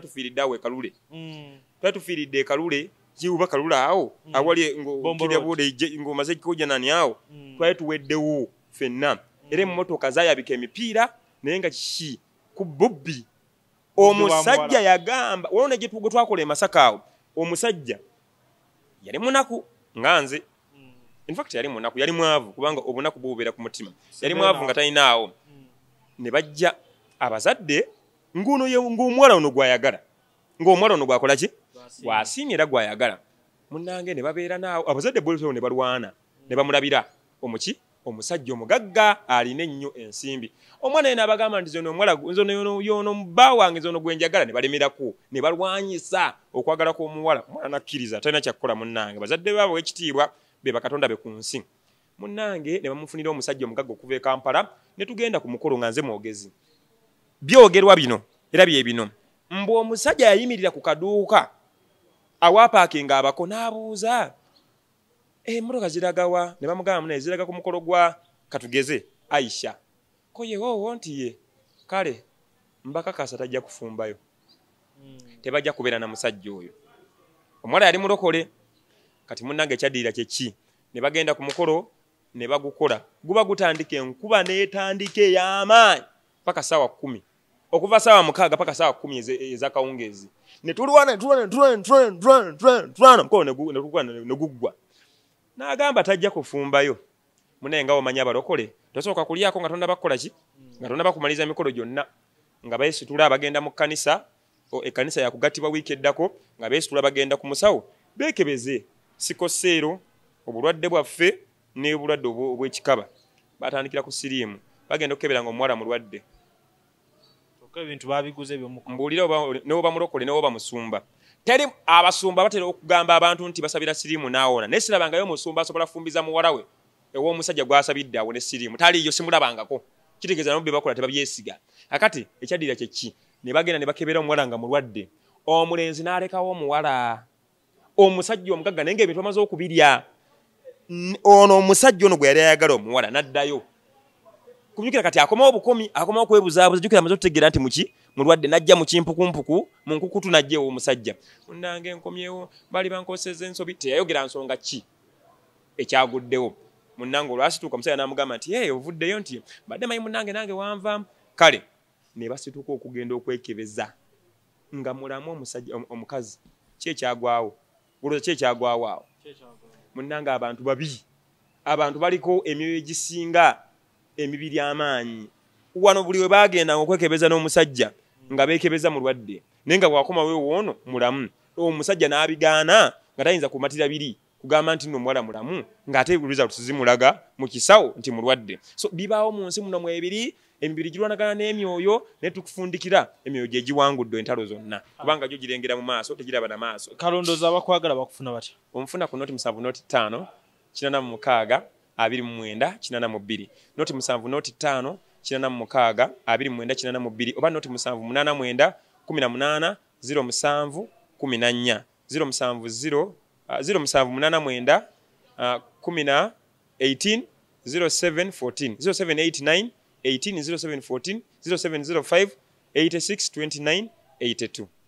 tufiiridde awo ekalule. Twali tufiiridde ekalule kiuba kalule awo awali Bombo Road. ng'omaze kujanani awo. Twali tuweddewo ffenna, era emmotoka zayabika emipiira, naye nga kiki ku bubbi. Bubbi wa Omusajja muwala. yagamba waliwo ne gye twakola e Masaka awo, omusajja yali munaku nga nze. In fact yali munaku, yali mwavu, kubanga obunaku bububeera ku mutima. Yali mwavu nga talinaawo. Ne bajja abazadde ng'ono ng'omuwala ono gwayagala, ng'omuwala ono gwakola ki, gwasiimye era gwayagala, munnange ne babeera naawo abazadde bwetyo ne balwana ne bamulabira omuki omusajja omugagga alina ennyo ensimbi. Omwana ye n'abagamba nti zono omuwala nzono yono bba wange, zono gwe njagala. Ne balemerako ne balwanyisa okwagala kw'omuwala. Omwana nakkiriza, talina kyakukola. Munnange bazadde baabwe ekitiibwa be bakatonda be ku nsi. Munnange ne bamufunira omusajja omugagga okuva e Kampala. Ne tugenda ku mukolo nga nze mwogezi, byogerwa bino era bye bino, mbu omusajja yayimirira ku kaduuka awapaakinga abako n'abuuza, emmotoka ziragawa? Ne bamugamba, munaye ziraga ku mukolo gwa katugeze Aisha. Ko ye woowo nti ye kale mbakakasa tajja kufumbayo, tebajja kubeera na musajja oyo. Omuwala yali mulokole. Kati munnange ekyaddirira kyeki? Ne bagenda ku mukolo ne bagukola, guba gutandika, enkuba n'etandika ey'amaanyi paka 10:00, okuva 6:00 paka 10:00 ez'akawungeezi. Ne tulwana, ne tulwana, ne tulwana, ne tulwana, ne tulwana, ne tulwana, ne tulwana, omukolo ne guggwa, ne guggwa. N'agamba tajja kufumbayo. Munaye nga omanyi abalokole tosooka kulyako nga tonnaba kukola ki, nga tonnaba kumaliriza emikolo gyonna. Nga beesitula bagenda mu kkanisa, ekkanisa yakugattibwa wiiki eddako. Nga beesitula bagenda ku musawo beekebeze sikoseero, obulwadde bwaffe n'obulwadde obw'ekikaba. Batandikira ku siriimu, bagenda okukebera nga omuwala mulwadde. Ebintu babiguze ebyomuko. Mbuulire oba newoba mulokole, newoba musumba. Teri abasumba batera okugamba abantu nti basabira siriimu n'awona, naye sirabangayo omusumba asobola kufumbiza muwala we ew'omusajja gw'asabidde awone siriimu. Taliiyo, simulabangako. Kitegeeza nabo bye bakola tebabyesiga. Akati ekyaddira kye ki? Ne bagenda ne bakebera omuwala nga mulwadde, omulenzi n'alekawo omuwala, omusajja omugagga, naye ng'ebintu bamaze okubirya. Ono omusajja ono gwe yali ayagala omuwala n'addayo kujjukira, kati akomawo bukomi, akomawo kwebuzaabuza. Jjukira amaze okutegeera nti muki mulwadde, n'ajja mu kimpukumpuku, mu nkukutu, n'ajja ew'omusajja: "Munnange, nkomyewo, baali bankoseza ensobi." Teyayogera nsonga ki ekyaguddewo. Munnange olwasituuka, omusajja n'amugamba nti, "Hey, ovuddeyo?" Nti, "Badde manyi munnange nange wanvaamu." Kale ne basituka okugenda okwekebeza nga mulamu omusajja. Omukazi ki ekyagwawo? Olowooza ki ekyagwawo awo? Munnange, abantu babi, abantu baliko emyoyo egisinga emibiri amaanyi. Wano buli we bagendanga okwekebeza n'omusajja nga beekebeza mulwadde, naye nga bwakomawo ewoono mulamu. Omusajja n'abigaana nga tayinza kumatira biri kugamba nti nno omuwala mulamu, ng'ate results zimulaga mu kisawo nti mulwadde. So bibaawo mu nsi muno mwebiri, emibiri girwanagana n'emyoyo, naye tukufundikira emyoyo gye giwangudde entalo zonna, kubanga gyo girengera mu maaso, tegiraba na maaso. Kalondoozi, abakwagala bakufuna batya? Onfuna ku 070 05 86 29 82, 070 05 86 29 82, oba 0789 18 07 14, 070 0789 10 18 07 14, 0789 18 07 14, 0705 86 29 82.